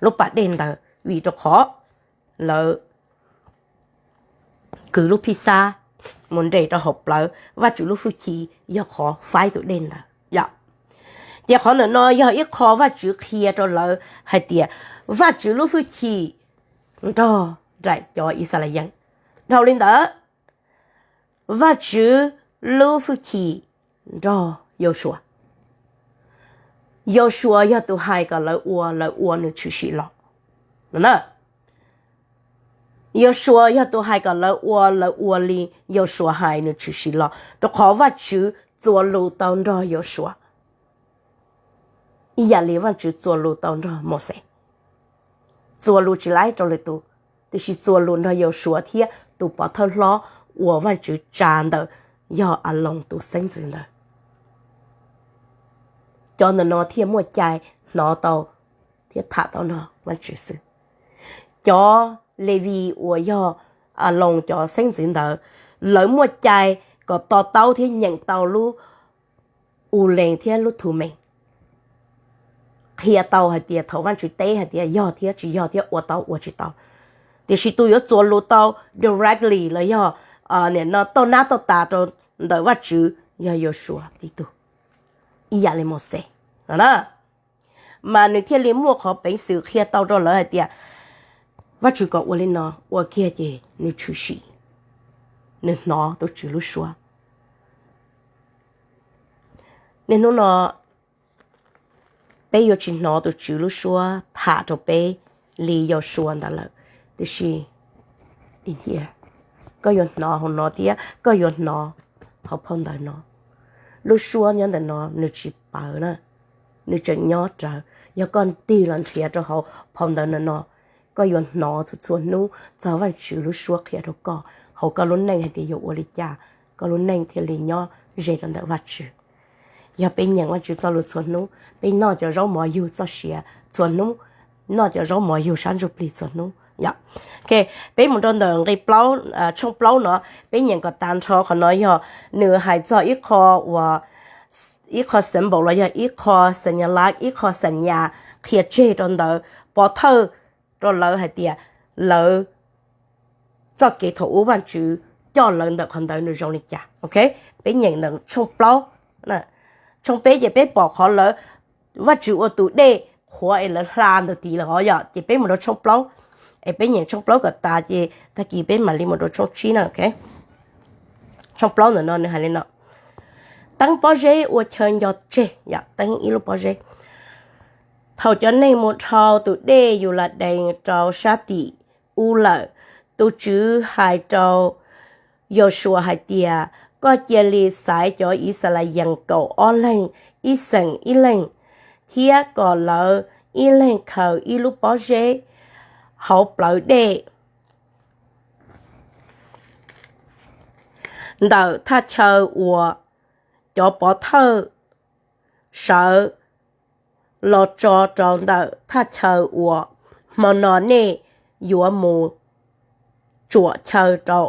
lub pas dej ntawd vim rau qhov lawv kwv lub Phijxab mus nres rau hauv plawv Vajtswv lub hwj chim yog qhov faib tus dej ntawd yom. Ces qhov ntawm no yog ib qho Vajtswv qhia rau lawv hais tias Vajtswv lub hwj chim nrog nraim cov Yixalayees. Dhau li ntawd, Vajtswv lub hwj chim nrog Yausuas. Yausuas yog tus hais kom lawv ua, lawv ua nws tshwm sim los. Yausuas yog tus hais kom lawv ua, lawv ua li Yausuas hais nws tshwm sim los, rau qhov Vajtswv txuas lus tau nrog Yausuas ib yam li Vajtswv txuas lus tau nrog Mauxes. Txuas lus tsis laib rau lwm tus, tiam sis txuas lus nrog Yausuas thiab tus pov thawj hlob uas Vajtswv tsa ntawm yog Aloos tus xeeb ntxwv ntawd. Cov ntawm no thiaj muaj cai hnov tau thiab tham tau nrog Vajtswv xwb. Cov Levis uas yog Aloos cov xeeb ntxwv ntawd, lawv muaj cai kom to taub thiab nyeem tau lub Ulees thiab lub Thumees, qhia tau hais tias thaum Vajtswv teb hais tias yog thiab tsis yog thiab ua tau ua tsis tau. Tiam sis tus yuav txuas lus tau directly los yog nim no toj nab toj tas rau ntawm Vajtswv yog Yausuas tib tug, ib yam li Mauxes no na. Mas nws thiaj li muaj qhov peev xwm qhia tau rau lawv hais tias Vajtswv kom ua li no, ua kiag ces nws tshwm sim, nws hnov tus Tswv lub suab. Niaj hnub no peb yuav tsis hnov tus Tswv lub suab tham rau peb li Yausuas ntawd lawm, tiam sis koj yuav hnov hauv no thiab koj yuav hnov hauv phau ntawv no. Lub suab nyob ntawm no nws tsis pawv na, nws tseem nyob rawv. Yog koj tig los nrhiav rau hauv phau ntawv ntawm no, koj yuav hnov txhua txhua hnub txog Vajtswv lub suab qhia rau koj hauv koj lub neej hais tias yuav ua li cas koj lub neej thiaj li nyob ze rau ntawm Vajtswv. Yog peb nyeem Vajtswv txoj lus txhua hnub, peb noj cov zaub mov yug txoj sia txhua hnub, noj cov zaub mov yug sab ntsuj plig txhua hnub. Yog, peb mus rau ntawm nqi plaub, tshooj plaub no, peb nyeem kom tas nrho qhov no yog nws hais txog ib qho uas, ib qho symbol los yog ib qho señal, ib qho señal qhia tseg rau ntawd, pov thawj rau lawv hais tias lawv txoj kev thaum ub Vajtswv coj lawv ntawm qhov ntawd nws zoo li cas. Ok, peb nyeem ntawm tshooj plaub. Tshooj peb ces peb pom qhov lawv, Vajtswv ua tus dej qhuav es lawv hla ntawm tid lawm os yom. Ces peb mus rau tshooj plaub, es peb nyeem tshooj plaub kom tas ces tag kis peb mam li mus rau tshooj tsib na. Tshooj plaub ntawm no nws hais li no: Teeb pob zeb ua chaw nco tseg, yog teeb ib lub pob zeb. Thaum cov neeg mus dhau tus dej Yuladees rau sab tim ub lawm, tus Tswv hais rau Yausuas hais tias, Koj cia li xaiv cov Yixalayees kaum ob leeg, ib xeem ib leeg, thiab kom lawv ib leeg khaws ib lub pob zeb hauv plawv dej ntawm thaj chaw uas cov pov thawj sawv los tso rau ntawm thaj chaw uas hmo no nej yuav mus tsuam chaw rau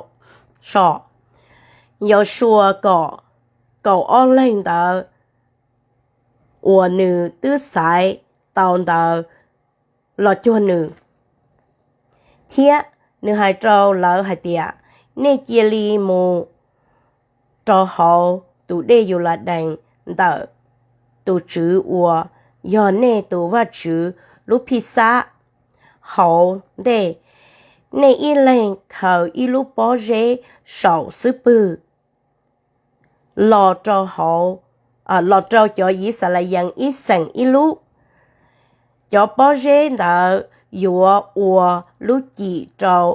so. Yausuas kom kaum ob leeg ntawd uas nws twb xaiv tau ntawd los cuag nws, thiab nws hais rau lawv hais tias, Nej cia li mus rau hauv tus dej Yuladees ntawm tus Tswv uas yog nej tus Vajtswv lub Phijxab hauv ntej, nej ib leeg khaws ib lub pob zeb saum xub pwg los rau hauv, los rau cov Yixalayees ib xeem ib lub. Cov pob zeb ntawd yuav ua lub cim rau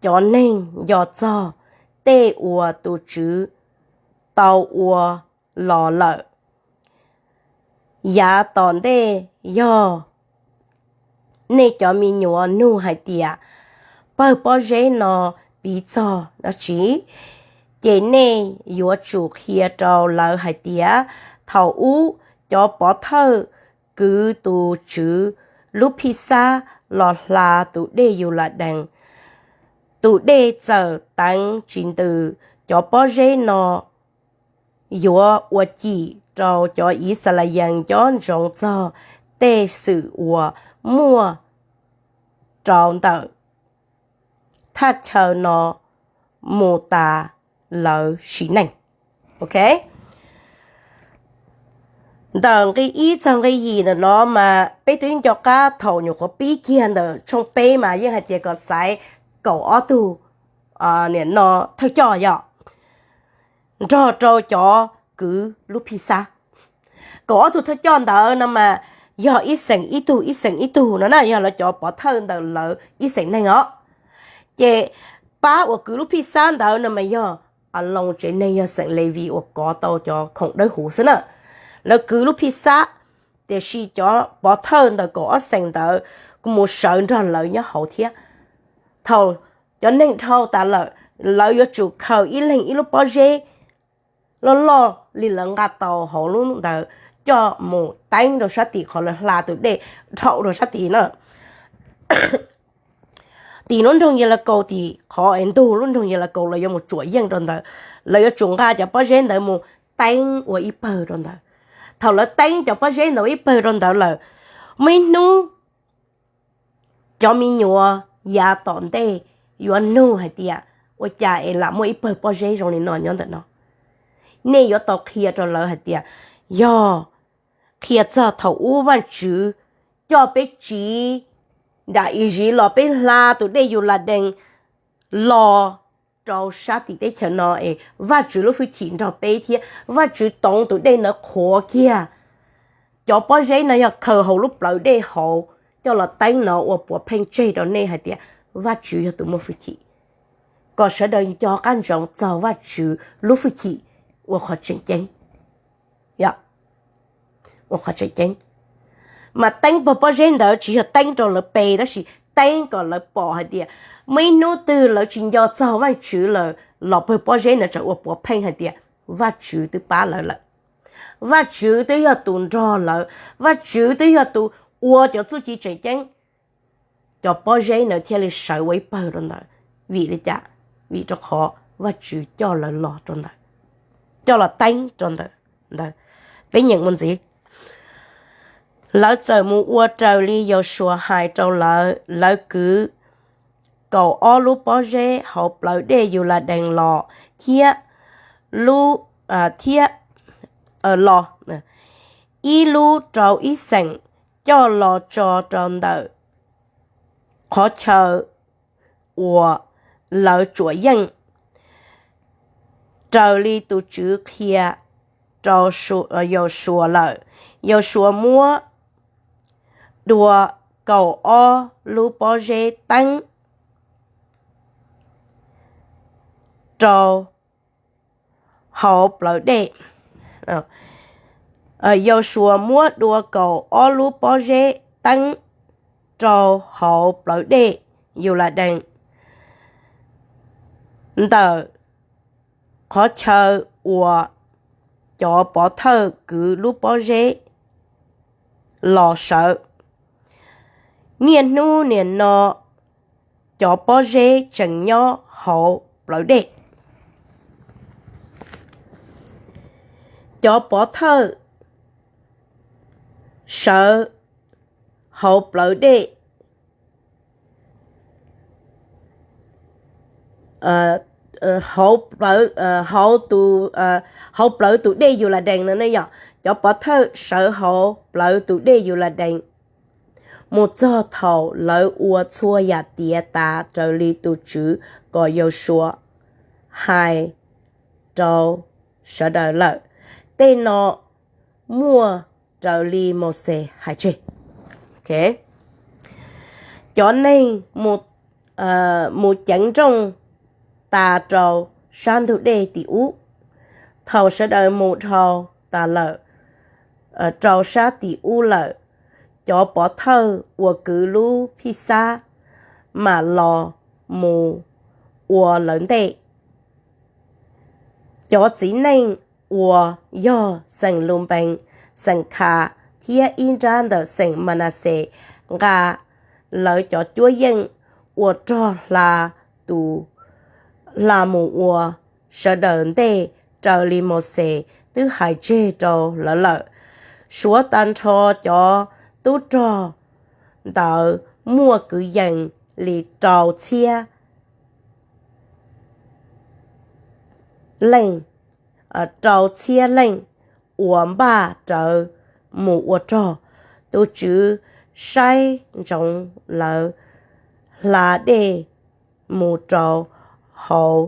cov neeg nco txog tej uas tus Tswv tau ua los lawm. Yav tom ntej yog nej cov me nyuam nug hais tias, Pawg pob zeb no piv txog dab tsi? Ces nej yuav tsum qhia rau lawv hais tias, Thaum ub cov pov thawj kwv tus Tswv lub Phijxab los hla tus dej Yuladees, tus dej txawm teev tsis ntws. Cov pob zeb no yuav ua cim rau cov Yixalayees nco ntsoov txog tej xwm uas muaj rau ntawm thaj chaw no mus tas lawv sim neej. Ok, ntawm nqi ib txog nqi yim ntawm no mas peb twb nco qab thaum nyuam qhuav pib kiag ntawm tshooj peb mas yeej hais tias kom xaiv kaum ob tug, nim no thawj coj yog nrog rau cov kwv lub Phijxab. Kaum ob tug thawj coj ntawd no mas yog ib xeem ib tug ib xeem ib tug no na, yog lawv cov pov thawj ntawm lawv ib xeem neeg os. Ces pab uas kwv lub Phijxab ntawd no mas yog Aloos tsev neeg, yog xeem Levis uas kov tau cov khoom dawb huv xwb na. Lawv kwv lub Phijxab, tiam sis cov pov thawj ntawm kaum ob xeem ntawd kuj mus sawv nrog lawv nyob hauv thiab. Thaum cov neeg dhau tas lawm, lawv yuav tsum khaws ib leeg ib lub pob zeb loj loj li lawv nqa tau hauv lub ntawd coj mus teeb rau sab tim qhov lawv hla tus dej dhau rau sab tid na. Tim lub nroog Yelakaus, tim qhov es ntug lub nroog Yelakaus lawv yuav mus tsuam yeej rau ntawd, lawv yuav tsum nqa cov pob zeb ntawd mus teeb ua ib pawg rau ntawd. Thaum lawv teeb cov pob zeb ntawd ua ib pawg rau ntawd lawm, muaj ib hnub cov me nyuam yav tom ntej yuav nug hais tias, Ua cas es lam muaj ib pawg pob zeb zoo li no nyob ntawm no? Nej yuav tau qhia rau lawv hais tias, yog qhia txog thaum ub Vajtswv coj peb tsiv nram Iziv los peb hla tus dej Yuladees los rau sab tim teb chaws no es Vajtswv lub hwj chim nrog peb thiab Vajtswv toov tus dej ntawd qhuav kiag. Cov pob zeb no yog khaws hauv lub plawv dej hauv coj los teeb no ua puav pheej tseg rau nej hais tias Vajtswv yog tus muaj hwj chim, kom sawv daws nco qab ntsoov txog Vajtswv lub hwj chim ua qhov tseem ceeb. Ua qhov tseem ceeb. Mas teeb pawg pob zeb ntawd tsis yog teeb rau lawv pe, tab sis teeb kom lawv pom hais tias muaj ib hnub twg lawv tsis nco txog Vajtswv lawm los pawg pob zeb ntawd tsam ua puav pheej hais tias Vajtswv twb pab lawv lawm. Vajtswv twb yog tus nrog lawv, Vajtswv twb yog tus ua cov txuj ci tseem ceeb, cov pob zeb ntawd thiaj li sawv ua ib pawg rau ntawd. Vim li cas? Vim rau qhov Vajtswv coj lawv los rau ntawd, coj los teeb rau ntawd. Peb nyeem mus ntxiv. Lawv txawm mus ua raws li Yausuas hais rau lawv. Lawv kwv kaum ob lub pob zeb hauv plawv dej Yuladees los thiab lub, thiab los, ib lub rau ib xeem, coj los tso rau ntawm qhov chaw uas lawv tsuam yeej, raws li tus Tswv qhia rau Yausuas lawm. Yausuas muab dua kaum ob lub pob zeb teeb rau hauv plawv dej. Yausuas muab dua kaum ob lub pob zeb teeb rau hauv plawv dej Yuladees, ntawm qhov chaw uas cov pov thawj kwv lub pob zeb los sawv. Niaj hnub nim no cov pob zeb tseem nyob hauv plawv dej. Cov pov thawj sawv hauv plawv dej, hauv, hauv plawv tus dej Yuladees no ne yom. Cov pov thawj sawv hauv plawv tus dej Yuladees mus txog thaum lawv ua txhua yam tiav tas raws li tus Tswv kom Yausuas hais rau sawv daws lawm. Tej no muaj raws li Mauxes hais tseg. Cov neeg mus ceev nrooj tas rau sab ntug dej tim ub. Thaum sawv daws mus dhau tas lawm rau sab tim ub lawm, cov pov thawj uas kwv lub Phijxab mam los mus ua lawv ntej. Cov txiv neej uas yog xeem Lunpees, xeem Khas thiab ib nrab ntawm xeem Manaxes nqa lawv cov cuab yeej ua rog hla tus, hla mus ua sawv daws ntej raws li Mauxes twb hais tseg rau lawv lawm. Suav tag nrho cov tub rog ntawd muaj kwv yees li rau txhiab leej, rau txhiab leej uas npaj rawv mus ua rog. Tus Tswv saib ntsoov lawv hla dej mus rau hauv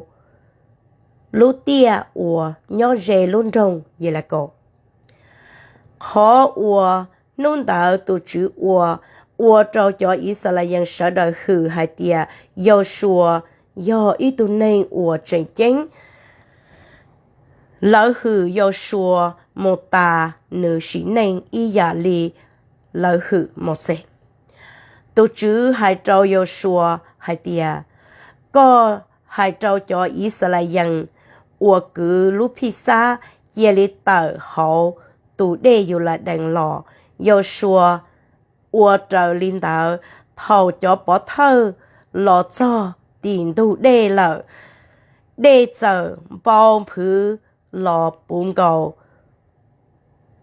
lub tiaj uas nyob ze lub nroog Yelakaus. Qhov uas hnub ntawd tus Tswv ua, ua rau cov Yixalayees sawv daws hwm hais tias Yausuas yog ib tug neeg uas tseem ceeb. Lawv hwm Yausuas mus tas nws sim neej ib yam li lawv hwm Mauxes. Tus Tswv hais rau Yausuas hais tias, koj hais rau cov Yixalayees uas kwv lub Phijxab cia li tawm hauv tus dej Yuladees los. Yausuas ua raws li ntawd. Thaum cov pov thawj los txog tim ntug dej lawm, dej txawm npau nphwv los puv nkaus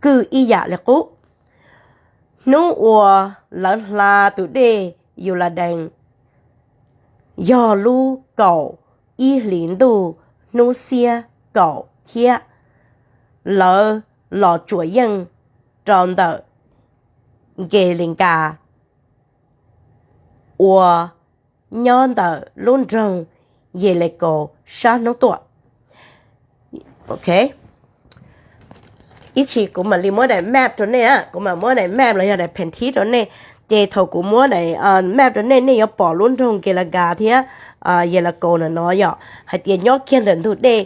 kwj ib yam li qub. Hnub uas lawv hla tus dej Yuladees yog lub kaum ib hlis ntuj hnub xiab kaum thiab. Lawv los tsuam yeej rau ntawm Nkelinkas uas nyob ntawm lub nroog Yelakaus sab hnub tuaj. Ib chim kuv mam li muab daim map rau nej, kuv mam muab daim map los yog daim phen thib rau nej. Ces thaum kuv muab daim map rau nej, nej yuav pom lub nroog Nkelinkas thiab Yelakaus na no yom, hais tias nyob kiag ntawm ntug dej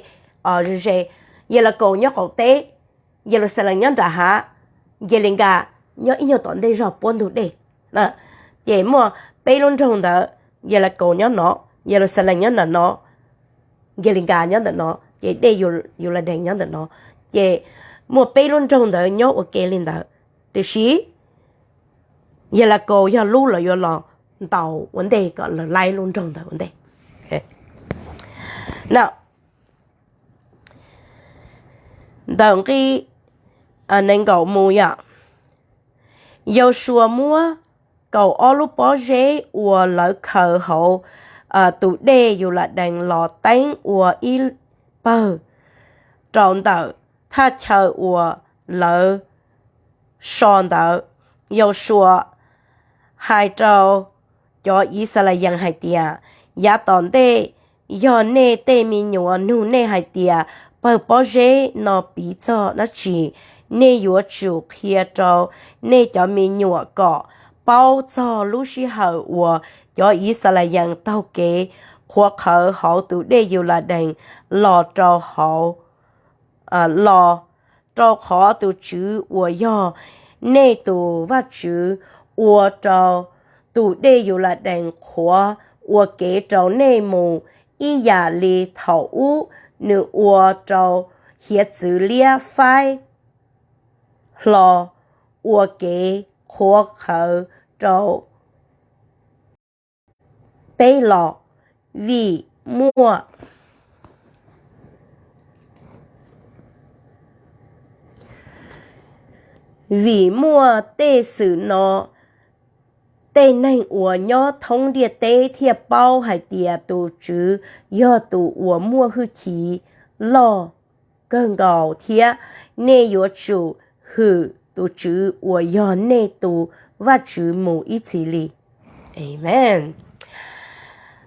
ze ze. Yelakaus nyob qaum teb, Yeluxalees nyob nram hav, Nkelinkas nyob ib nyuag tom ntej zog puab ntug dej. Ces muaj peb lub nroog ntawd, Yelakaus nyob no, Yeluxalees nyob ntawm no, Nkelinkas nyob ntawm no, ces dej Yuladees nyob ntawm no. Ces muaj peb lub nroog ntawd nyob ua ke li ntawd. Tiam sis Yelakaus yog lub lawv yuav los ntaus ua ntej kom lawv laib lub nroog ntawd ua ntej. Ntawm nqi nees nkaum mus yom, Yausuas muab kaum ob lub pob zeb uas lawv khaws hauv tus dej Yuladees los teeb ua ib pawg rau ntawm thaj chaw uas lawv so ntawd. Yausuas hais rau cov Yixalayees hais tias, Yav tom ntej yog nej tej me nyuam nug nej hais tias, Pawg pob zeb no piv txog dab tsi? Nej yuav tsum qhia rau nej cov me nyuam kom paub txog lub sij hawm uas cov Yixalayees taug kev qhuav qhawv hauv tus dej Yuladees los rau hauv los rau qhov tus Tswv uas yog nej tus Vajtswv ua rau tus dej Yuladees qhuav ua kev rau nej mus ib yam li thaum ub nws ua rau hiav txwv liab faib hlo ua kev qhuav qhawv rau peb los. Vim muaj, vim muaj tej xwm no, tej neeg uas nyob thoob ntiaj teb thiaj paub hais tias tus Tswv yog tus uas muaj hwj chim loj kawg nkaus thiab nej yuav tsum hwm tus Tswv uas yog nej tus Vajtswv mus ib txhis li. Amees.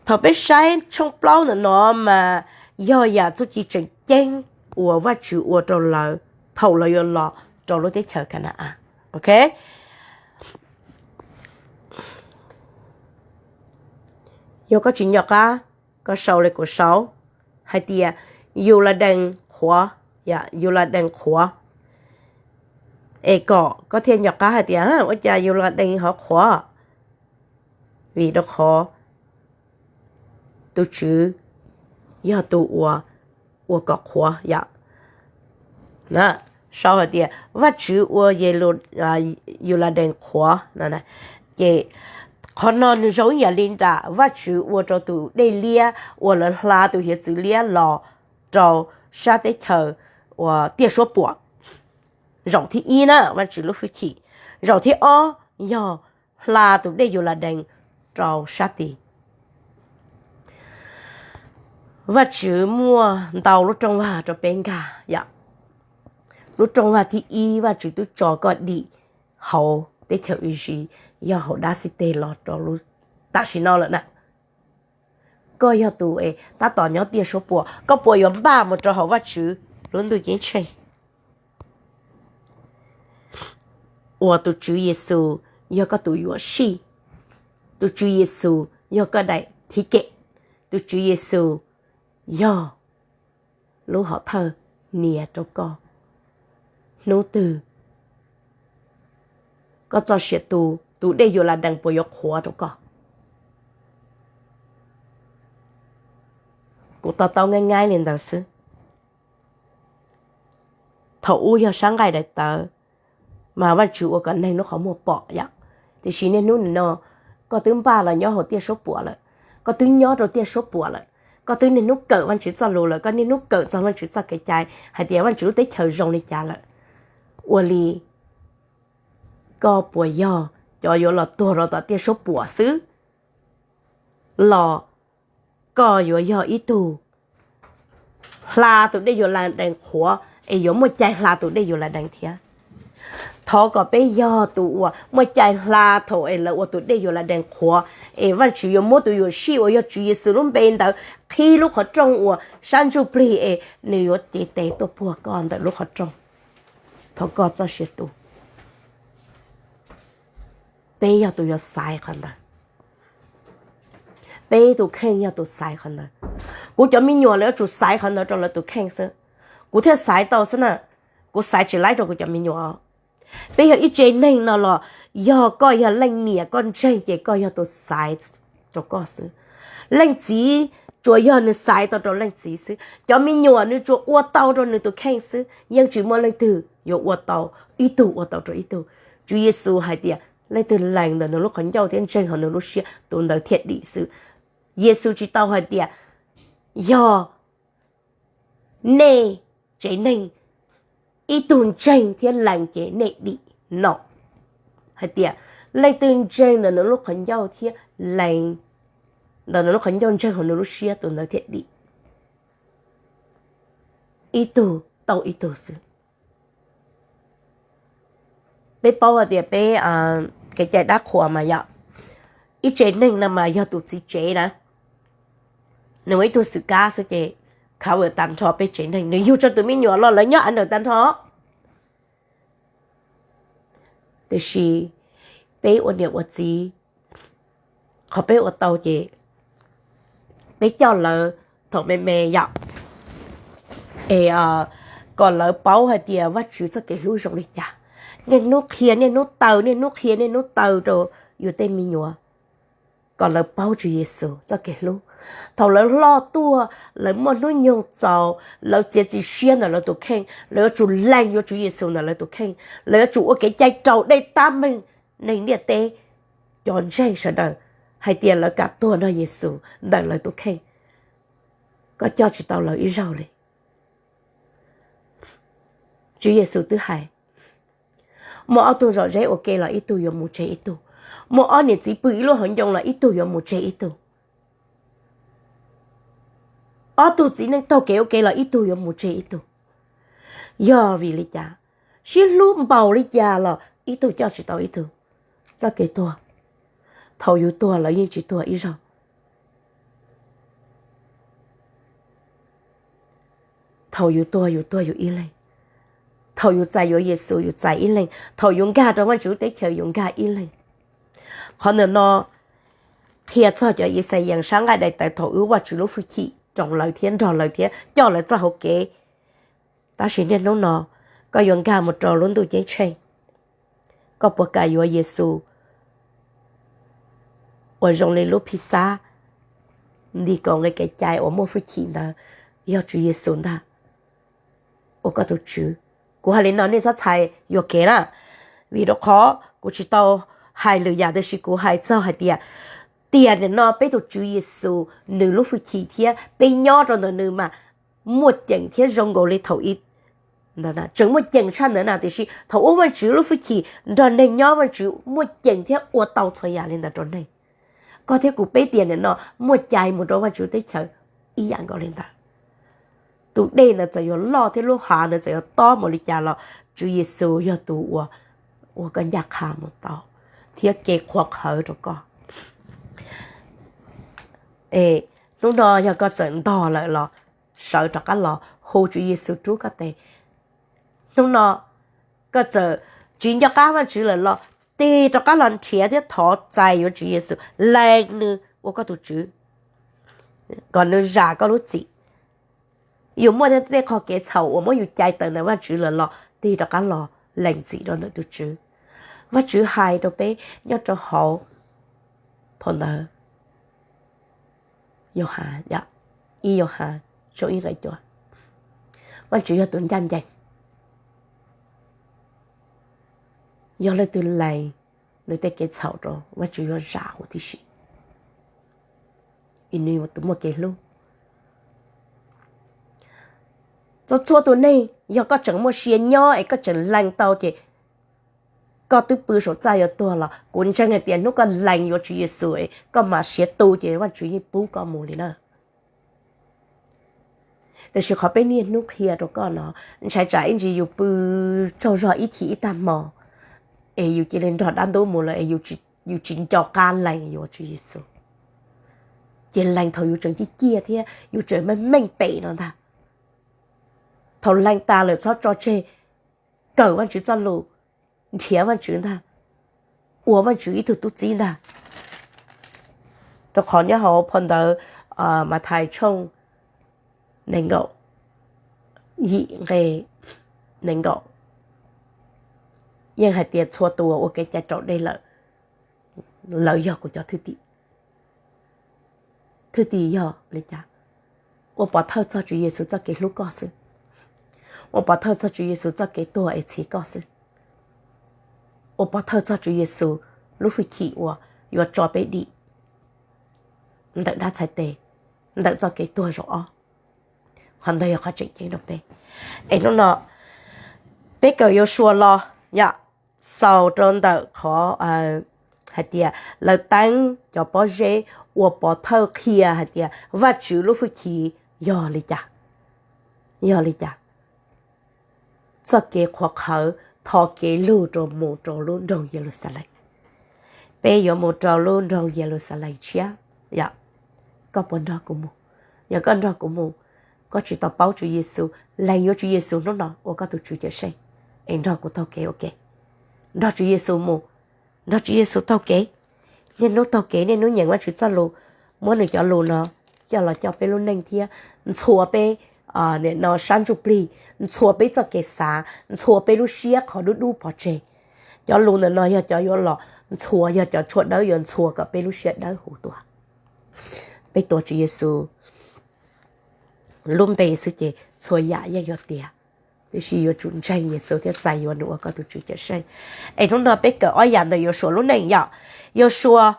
Thaum peb saib tshooj plaub ntawm no mas yog yam txuj ci tseem ceeb uas Vajtswv ua rau lawv thaum lawv yuav los rau lub teb chaws Kana-as. Ok, yog koj tsis nco qab, koj sau li kuv sau hais tias Yuladees qhuav, Yuladees qhuav, es kom koj thiaj nco qab hais tias ua cas Yuladees ho qhuav, vim rau qhov tus Tswv yog tus uas ua kom qhuav yom. Sau hais tias Vajtswv ua Yuladees qhuav, ces qhov no nws zoo ib yam li nram Vajtswv ua rau tus dej liab uas lawv hla tus hiav txwv liab los rau sab teb chaws uas tiaj suab puam. Zaum thib ib na Vajtswv lub hwj chim, zaum thib ob yog hla tus dej Yuladees rau sab tid. Vajtswv muaj ntau lub rooj vag rau peb nkag yom. Lub rooj vag thib ib Vajtswv twb tso koj dim hauv teb chaws Iziv, yog hauv dab xib teg los rau tam sim no lawm na. Koj yog tus es tab tom nyob tiaj suab puam, koj puas yuav npaj mus rau hauv Vajtswv lub ntuj ceeb tsheej uas tus Tswv Yexus yog koj tus yuam sij, tus Tswv Yexus yog koj daim thib kem, tus Tswv Yexus yog lub hom thawj nias rau koj. Hnub twg koj txoj sia tu, tus dej Yuladees puas yuav qhuav rau koj? Kuv to taub nqaij nqaij li ntawd xwb. Thaum ub yog sab nqaij daim tawv, mas Vajtswv ua kom neeg lub qhov muag pom yom. Tiam sis niaj hnub nim no koj twb npaj los nyob hauv tiaj suab puam lawm, koj twb nyob rau tiaj suab puam lawm, koj twb niaj hnub kawm Vajtswv txoj lus lawm, koj niaj hnub kawm txog Vajtswv txoj kev cai hais tias Vajtswv lub teb chaws zoo li cas lawm. Ua li koj puas yog cov yuav los tuag rau tom tiaj suab puam xwb, los koj yuav yog ib tug hla tus dej Yuladees qhuav es yuav muaj cai hla tus dej Yuladees thiab? Thov kom peb yog tus uas muaj cai hla thaum es lawv ua tus dej Yuladees qhuav, es Vajtswv yuav muab tus yuam sij uas yog Tswv Yexus lub npe ntawd qhib lub qhov rooj uas sab ntsuj plig es nws yuav cev tes tuaj puag koj ntawm lub qhov rooj thaum koj txoj sia tu. Peb yog tus yuav xaiv qhov ntawd. Peb tus kheej yog tus xaiv qhov ntawd. Kuv cov me nyuam lawv yuav tsum xaiv qhov ntawd rau lawv tus kheej xwb. Kuv thiaj xaiv tau xwb na. Kuv xaiv tsis laib rau kuv cov me nyuam. Peb yog ib tse neeg no los yog koj yog leej niam koj ntseeg ces koj yog tus xaiv rau koj xwb. Leej txiv tsuas yog nws xaiv tau rau leej txiv xwb. Cov me nyuam nws tsuas ua tau rau nws tus kheej xwb, yeej tsis muaj leej twg yuav ua tau, ib tug ua tau rau ib tug. Tswv Yexus hais tias Leej twg lees ntawm nws lub qhov ncauj thiab ntseeg hauv nws lub siab, tus ntawd thiaj dim xwb. Yexus tsis tau hais tias yog nej tsev neeg ib tug ntseeg thiab lees ces nej dim no. Hais tias leej twg ntseeg ntawm nws lub qhov ncauj thiab lees, ntawm nws lub qhov ncauj ntseeg hauv nws lub siab, tus ntawd thiaj dim. Ib tug tau ib tug xwb. Peb paub hais tias peb kev cai dab qhuas mas yog ib tsev neeg no mas yog tus txiv tsev na, nws ua ib tug xwm kab xwb ces cover tag nrho peb tsev neeg, nws yug tau tus me nyuam los lawv nyob under tag nrho. Tiam sis peb ua niam ua txiv, qhov peb ua tau ces peb coj lawv thaum me me yom, es kom lawv paub hais tias Vajtswv txoj kev hlub zoo li cas. Niaj hnub qhia, niaj hnub taw, niaj hnub qhia, niaj hnub taw rau yus tej me nyuam kom lawv paub Tswv Yexus txoj kev hlub. Thaum lawv loj tuaj, lawv muaj hnub nyoog txaus, lawv txiav txim siab ntawm lawv tus kheej, lawv yuav tsum lees yuav Tswv Yexus ntawm lawv tus kheej, lawv yuav tsum ua kev cai raus dej tab meeg neeg ntiaj teb cov ntseeg sawv daws hais tias lawv kam tuag nrog Yexus ntawm lawv tus kheej. Koj coj tsis tau lawv ib zaug li. Tswv Yexus twb hais, muaj ob tug zom zeb ua ke los ib tug yuav mus tseg ib tug. Muaj ob niam txiv pw ib lub hauv ncoo los ib tug yuav mus tseg ib tug. Ob tug txiv neej taug kev ua ke los ib tug yuav mus tseg ib tug. Yog vim li cas? Sib hlub npaum li cas los ib tug coj tsis tau ib tug. Txoj kev tuag, thaum yus tuag lawv yeej tsis tuag ib zaug. Thaum yus tuag yus tuag yus ib leeg. Thaum yus txais yuav Yexus yus txais ib leeg. Thaum yus nkag rau Vajtswv teb chaws yus nkag ib leeg. Qhov ntawm no qhia txog cov Yixalayees sab nqaij daim tawv thaum wb Vajtswv lub hwj chim roos lawv thiab nrog lawv thiab coj lawv txoj hauv kev. Tab sis niaj hnub no koj yuav nkag mus rau lub ntuj ceeb tsheej, koj puas kam yuav Yexus uas zoo li lub phij xab nti kaus nqi kev cai uas muaj hwj chim ntawd yog Tswv Yexus ntag ua koj tus Tswv? Kuv hais li no nej txhob txhais yuam kev na, vim rau qhov kuv tsis tau hais lwm yam tiam sis kuv hais txog hais tias tiam nim no peb tus Tswv Yexus nws lub hwj chim thiab peb nyob rau ntawm nws mas muaj ceem thiab zoo nkaus li thaum ub. Tseem muaj ceem tshaj ntawd na, tiam sis thaum ub Vajtswv lub hwj chim nrog neeg nyob, Vajtswv muaj ceem thiab ua tau txhua yam li ntawd rau neeg. Koj thiab kuv peb tiam nim no muaj cai mus rau Vajtswv teb chaws ib yam nkaus li ntawd. Tus dej ntawd txawm yuav loj thiab lub hav ntawd txawm yuav tob mus li cas los Tswv Yexus yog tus uas ua koj ncaj qha mus tau thiab kev qhuab qhawv rau koj. Es hnub no yog koj txawm ntog lawm los sawv rov qab los hu Tswv Yexus rub koj tes. Hnub no koj txawm tsis nco qab Vajtswv lawm los tig rov qab los nrhiav thiab thov txais yuav Tswv Yexus, lees nws ua koj tus Tswv, kom nws zam koj lub txim. Yus muaj tej qho kev txhaum uas muab yus cais tawm ntawm Vajtswv lawm los tig rov qab los lees txim rau ntawm tus Tswv. Vajtswv hais rau peb nyob rau hauv phau ntawv Yauhas, ib Yauhas tshooj ib nqe cuaj, Vajtswv yog tus ncaj ncees. Yog leej twg lees nws tej kev txhaum rau, Vajtswv yuav zam huv tib si, vim nws yog tus muaj kev hlub. Txhua txhua tus neeg, yog koj tseem muaj sia nyob es koj tseem lees tau ces koj twb pw saum txaj yuav tuag los kuv ntseeg hais tias hnub koj lees yuav Tswv Yexus es koj mam siav tu ces Vajtswv yeej pub koj mus li na. Tiam sis qhov peb niaj hnub qhia rau koj no, ntshai tsam ib ntsis yus pw tsaug zog ib chim ib tag hmo es yus cia li nrog dab ntub mus lawm es yus tsis nco qab lees yuav Tswv Yexus. Ces lees thaum yus tseem ciaj ciaj thiab yus tseem meej meej pem no ntag. Thaum lees tas lawm txhob tso tseg, kawm Vajtswv txoj lus, nrhiav Vajtswv ntag, ua Vajtswv ib tug tub txib ntag. Rau qhov nyob hauv phau ntawv Mathais tshooj nees nkaum yim nqe nees nkaum yeej hais tias txhua tus uas ua kev cai raus dej lawm, lawv yog kuv cov thwj tim. Thwj tim yog li cas? Ua pov thawj txog Tswv Yexus txoj kev hlub koj xwb, ua pov thawj txog Tswv Yexus txoj kev tuag es txhiv koj xwb, ua pov thawj txog Tswv Yexus lub hwj chim uas yuav tso peb dim ntawm dab txhais tes, ntawm txoj kev tuag zaum ob. Qhov ntawd yog qhov tseem ceeb rau peb. Es hnub no peb kawm Yausuas los yom, xaus rau ntawm qhov hais tias lawv teeb cov pob zeb ua pov thawj qhia hais tias Vajtswv lub hwj chim yog li cas, yog li cas. Txoj kev qhuav qhawv thov kev lug rau mus rau lub nroog Yeluxalees. Peb yuav mus rau lub nroog Yeluxalees tshiab yom. Koj puas nrog kuv mus? Yog koj nrog kuv mus, koj tsis tau paub Tswv Yexus, lees yuav Tswv Yexus hnub no ua koj tus Tswv Cawm Seej, es nrog kuv taug kev ua ke. Nrog Tswv Yexus mus, nrog Tswv Yexus taug kev. Niaj hnub taug kev, niaj hnub nyeem Vajtswv txoj lus, muab nws cov lus no coj los coj peb lub neej thiab ntxhua peb no sab ntsuj plig, ntxhua peb txoj kev xav, ntxhua peb lub siab qhov dub dub pov tseg. Cov lus ntawm no yog cov yuav los ntxhua, yog cov tshuaj dawb yuav ntxhua kom peb lub siab dawb huv tuaj. Peb tuav Tswv Yexus lub npe xwb ces txhua yam yeej yuav tiav, tiam sis yuav tsum ntseeg Yexus thiab txais yuav nws ua koj tus Tswv Cawm Seej. Es hnub no peb kawm ob yam ntawm Yausuas lub neej yom. Yausuas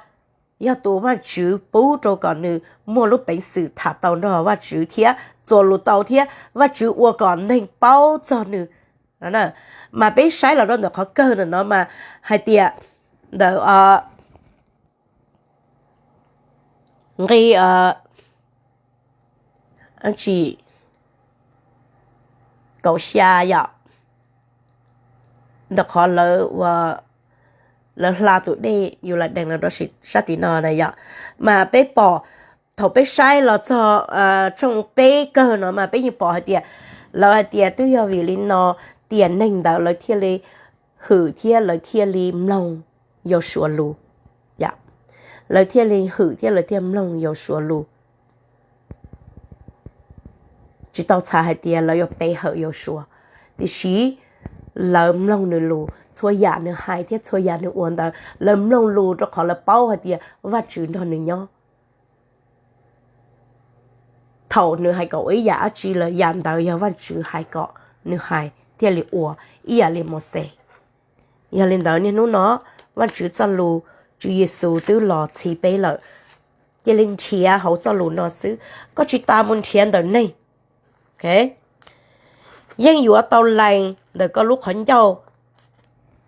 yog tus Vajtswv pub rau kom nws muaj lub peev xwm tham tau nrog Vajtswv thiab txuas lus tau thiab Vajtswv ua kom neeg paub txog nws. Mas peb saib los rau ntawm qhov kawg ntawm no mas hais tias ntawm nqi tsis kaum xya yom, ntawm qhov lawv hla tus dej Yuladees los rau sab tim no na yom, mas peb pom thaum peb saib los txog tshooj peb kawg no mas peb yeej pom hais tias lawv hais tias twb yog vim li no tiam neeg ntawd lawv thiaj li hwm thiab lawv thiaj li mloog Yausuas lus. Lawv thiaj li hwm thiab lawv thiaj mloog Yausuas lus. Tsis tau txhais hais tias lawv yuav pe hawm Yausuas, tiam sis lawv mloog nws lus, txhua yam nws hais thiab txhua yam nws ua ntawd lawv mloog lus rau qhov lawv paub hais tias Vajtswv nrog nws nyob. Thaum nws hais kom ua ib yam dab tsi lawm, yam ntawd yog Vajtswv hais kom nws hais thiaj li ua, ib yam li Mauxes. Yog li ntawd niaj hnub no Vajtswv txoj lus, Tswv Yexus twb los txhiv peb lawm, cia li nrhiav hauv txoj lus no xwb, koj tsis tas mus nrhiav ntawm neeg. Yeej yuav tau lees ntawm koj lub qhov ncauj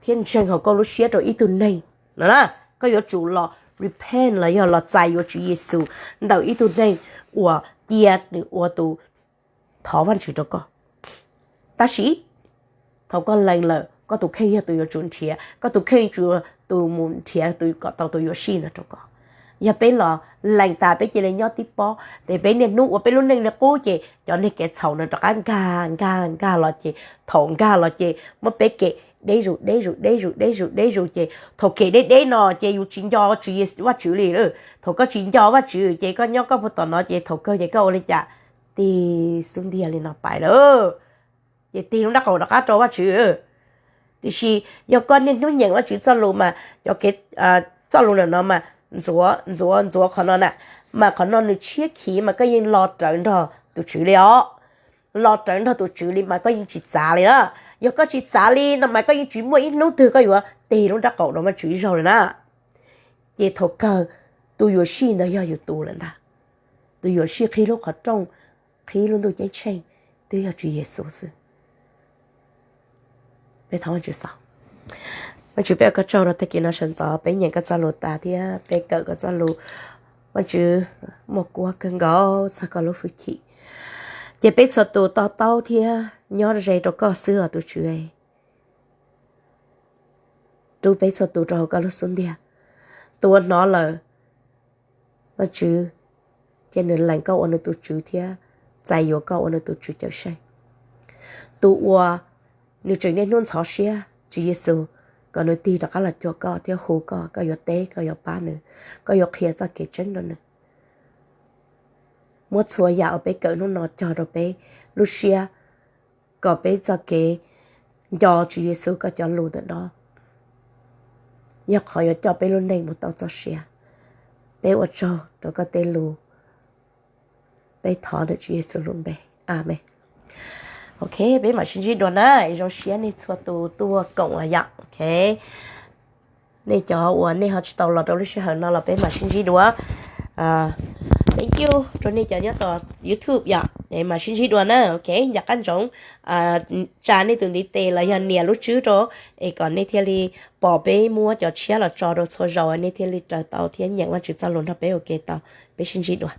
thiab ntseeg hauv koj lub siab rau ib tug neeg no na. Koj yuav tsum los repent los yog los txais yuav Tswv Yexus ntawm ib tug neeg uas cia nws ua tus thov Vajtswv rau koj. Tab sis thaum koj lees lawm, koj tus kheej yog tus yuav tsum nrhiav, koj tus kheej yuav tsum tus mus nrhiav kom tau tus yuam sij ntawd rau koj. Yog peb los lees tas peb cia li nyob tib pob ces peb niaj hnub ua peb lub neej li qub ces cov neeg kev txhaum no rov qab nkag nkag nkag los ces thaum nkag los ces muab peb kem deb zus deb zus deb zus deb zus deb zus ces thaum kem deb deb no ces yus tsis nco Tswv Ye- Vajtswv li. Thaum koj tsis nco Vajtswv ces koj nyob koj puag tom no ces thaum kawg ces koj ua li cas? Tig xub ntiag li no pais lawm, ces tig lub nrab qaum rov qab rau Vajtswv. Tiam sis yog koj niaj hnub nyeem Vajtswv txoj lus mas cov kev txoj lus ntawm no mas ntxuav ntxuav ntxuav qhov no na, mas qhov no nws tshiab khiv mas koj yeej los rawv nrog tus Tswv li os. Los rawv nrog tus Tswv li mas koj yeej tsis txav li na. Yog koj tsis txav li no mas koj yeej tsis muaj ib hnub twg koj yuav tig lub nrab qaum rau Vajtswv ib zaug li na. Ces thaum kawg tus yuam sij ntawd yog yus tus lawm ntag. Tus yuam sij qhib lub qhov rooj, qhib lub ntuj ceeb tsheej twb yog Tswv Yexus xwb. Peb thov Vajtswv xaus. Vajtswv, peb ua koj tsaug rau tag kis no sawv ntxov peb nyeem koj txoj lus tas thiab peb kawm koj txoj lus. Vajtswv, muaj kuab kawg nkaus txog koj lub hwj chim, ces peb txhua tus to taub thiab nyob ze rau koj xwb os tus Tswv. Rub peb txhua tus rau hauv koj lub xub ntiag. Tus uas hnov lawm, Vajtswv, cia nws lees koj ua nws tus Tswv thiab txais yuav koj ua nws tus Tswv Cawm Seej. Tus uas nws tseem niaj hnub ntxhov siab, Tswv Yexus, kom nws tig rov qab los cuag koj thiab hu koj, koj yuav teb, koj yuav pab nws, koj yuav qhia txoj kev tseeb rau nws. Muab txhua yam uas peb kawm hnub no cog rau peb lub siab, kom peb txoj kev nco Tswv Yexus koj cov lus ntawm no yog qhov yuav coj peb lub neej mus tau txoj sia. Peb ua tsaug rau koj tej lus. Peb thov ntawm Tswv Yexus lub npe. Amees. Ok, peb mam sib ntsib dua na, zoo siab nej txhua tus tuaj koom yom. Ok, Nej cov uas nej ho tsis tau los rau lub sij hawm no los peb mam sib ntsib dua. Thank you rau nej cov nyob tom YouTube yom, es mam sib ntsib dua na. Ok, nco qab ntsoov tsa nej tus ntiv tes los yog nias lub tswb rau, es kom nej thiaj li pom peb muab cov tshiab los tso rau txhua zaus, nej thiaj li raws tau thiab nyeem Vajtswv txoj lus nrog peb ua ke tau. Peb sib ntsib dua.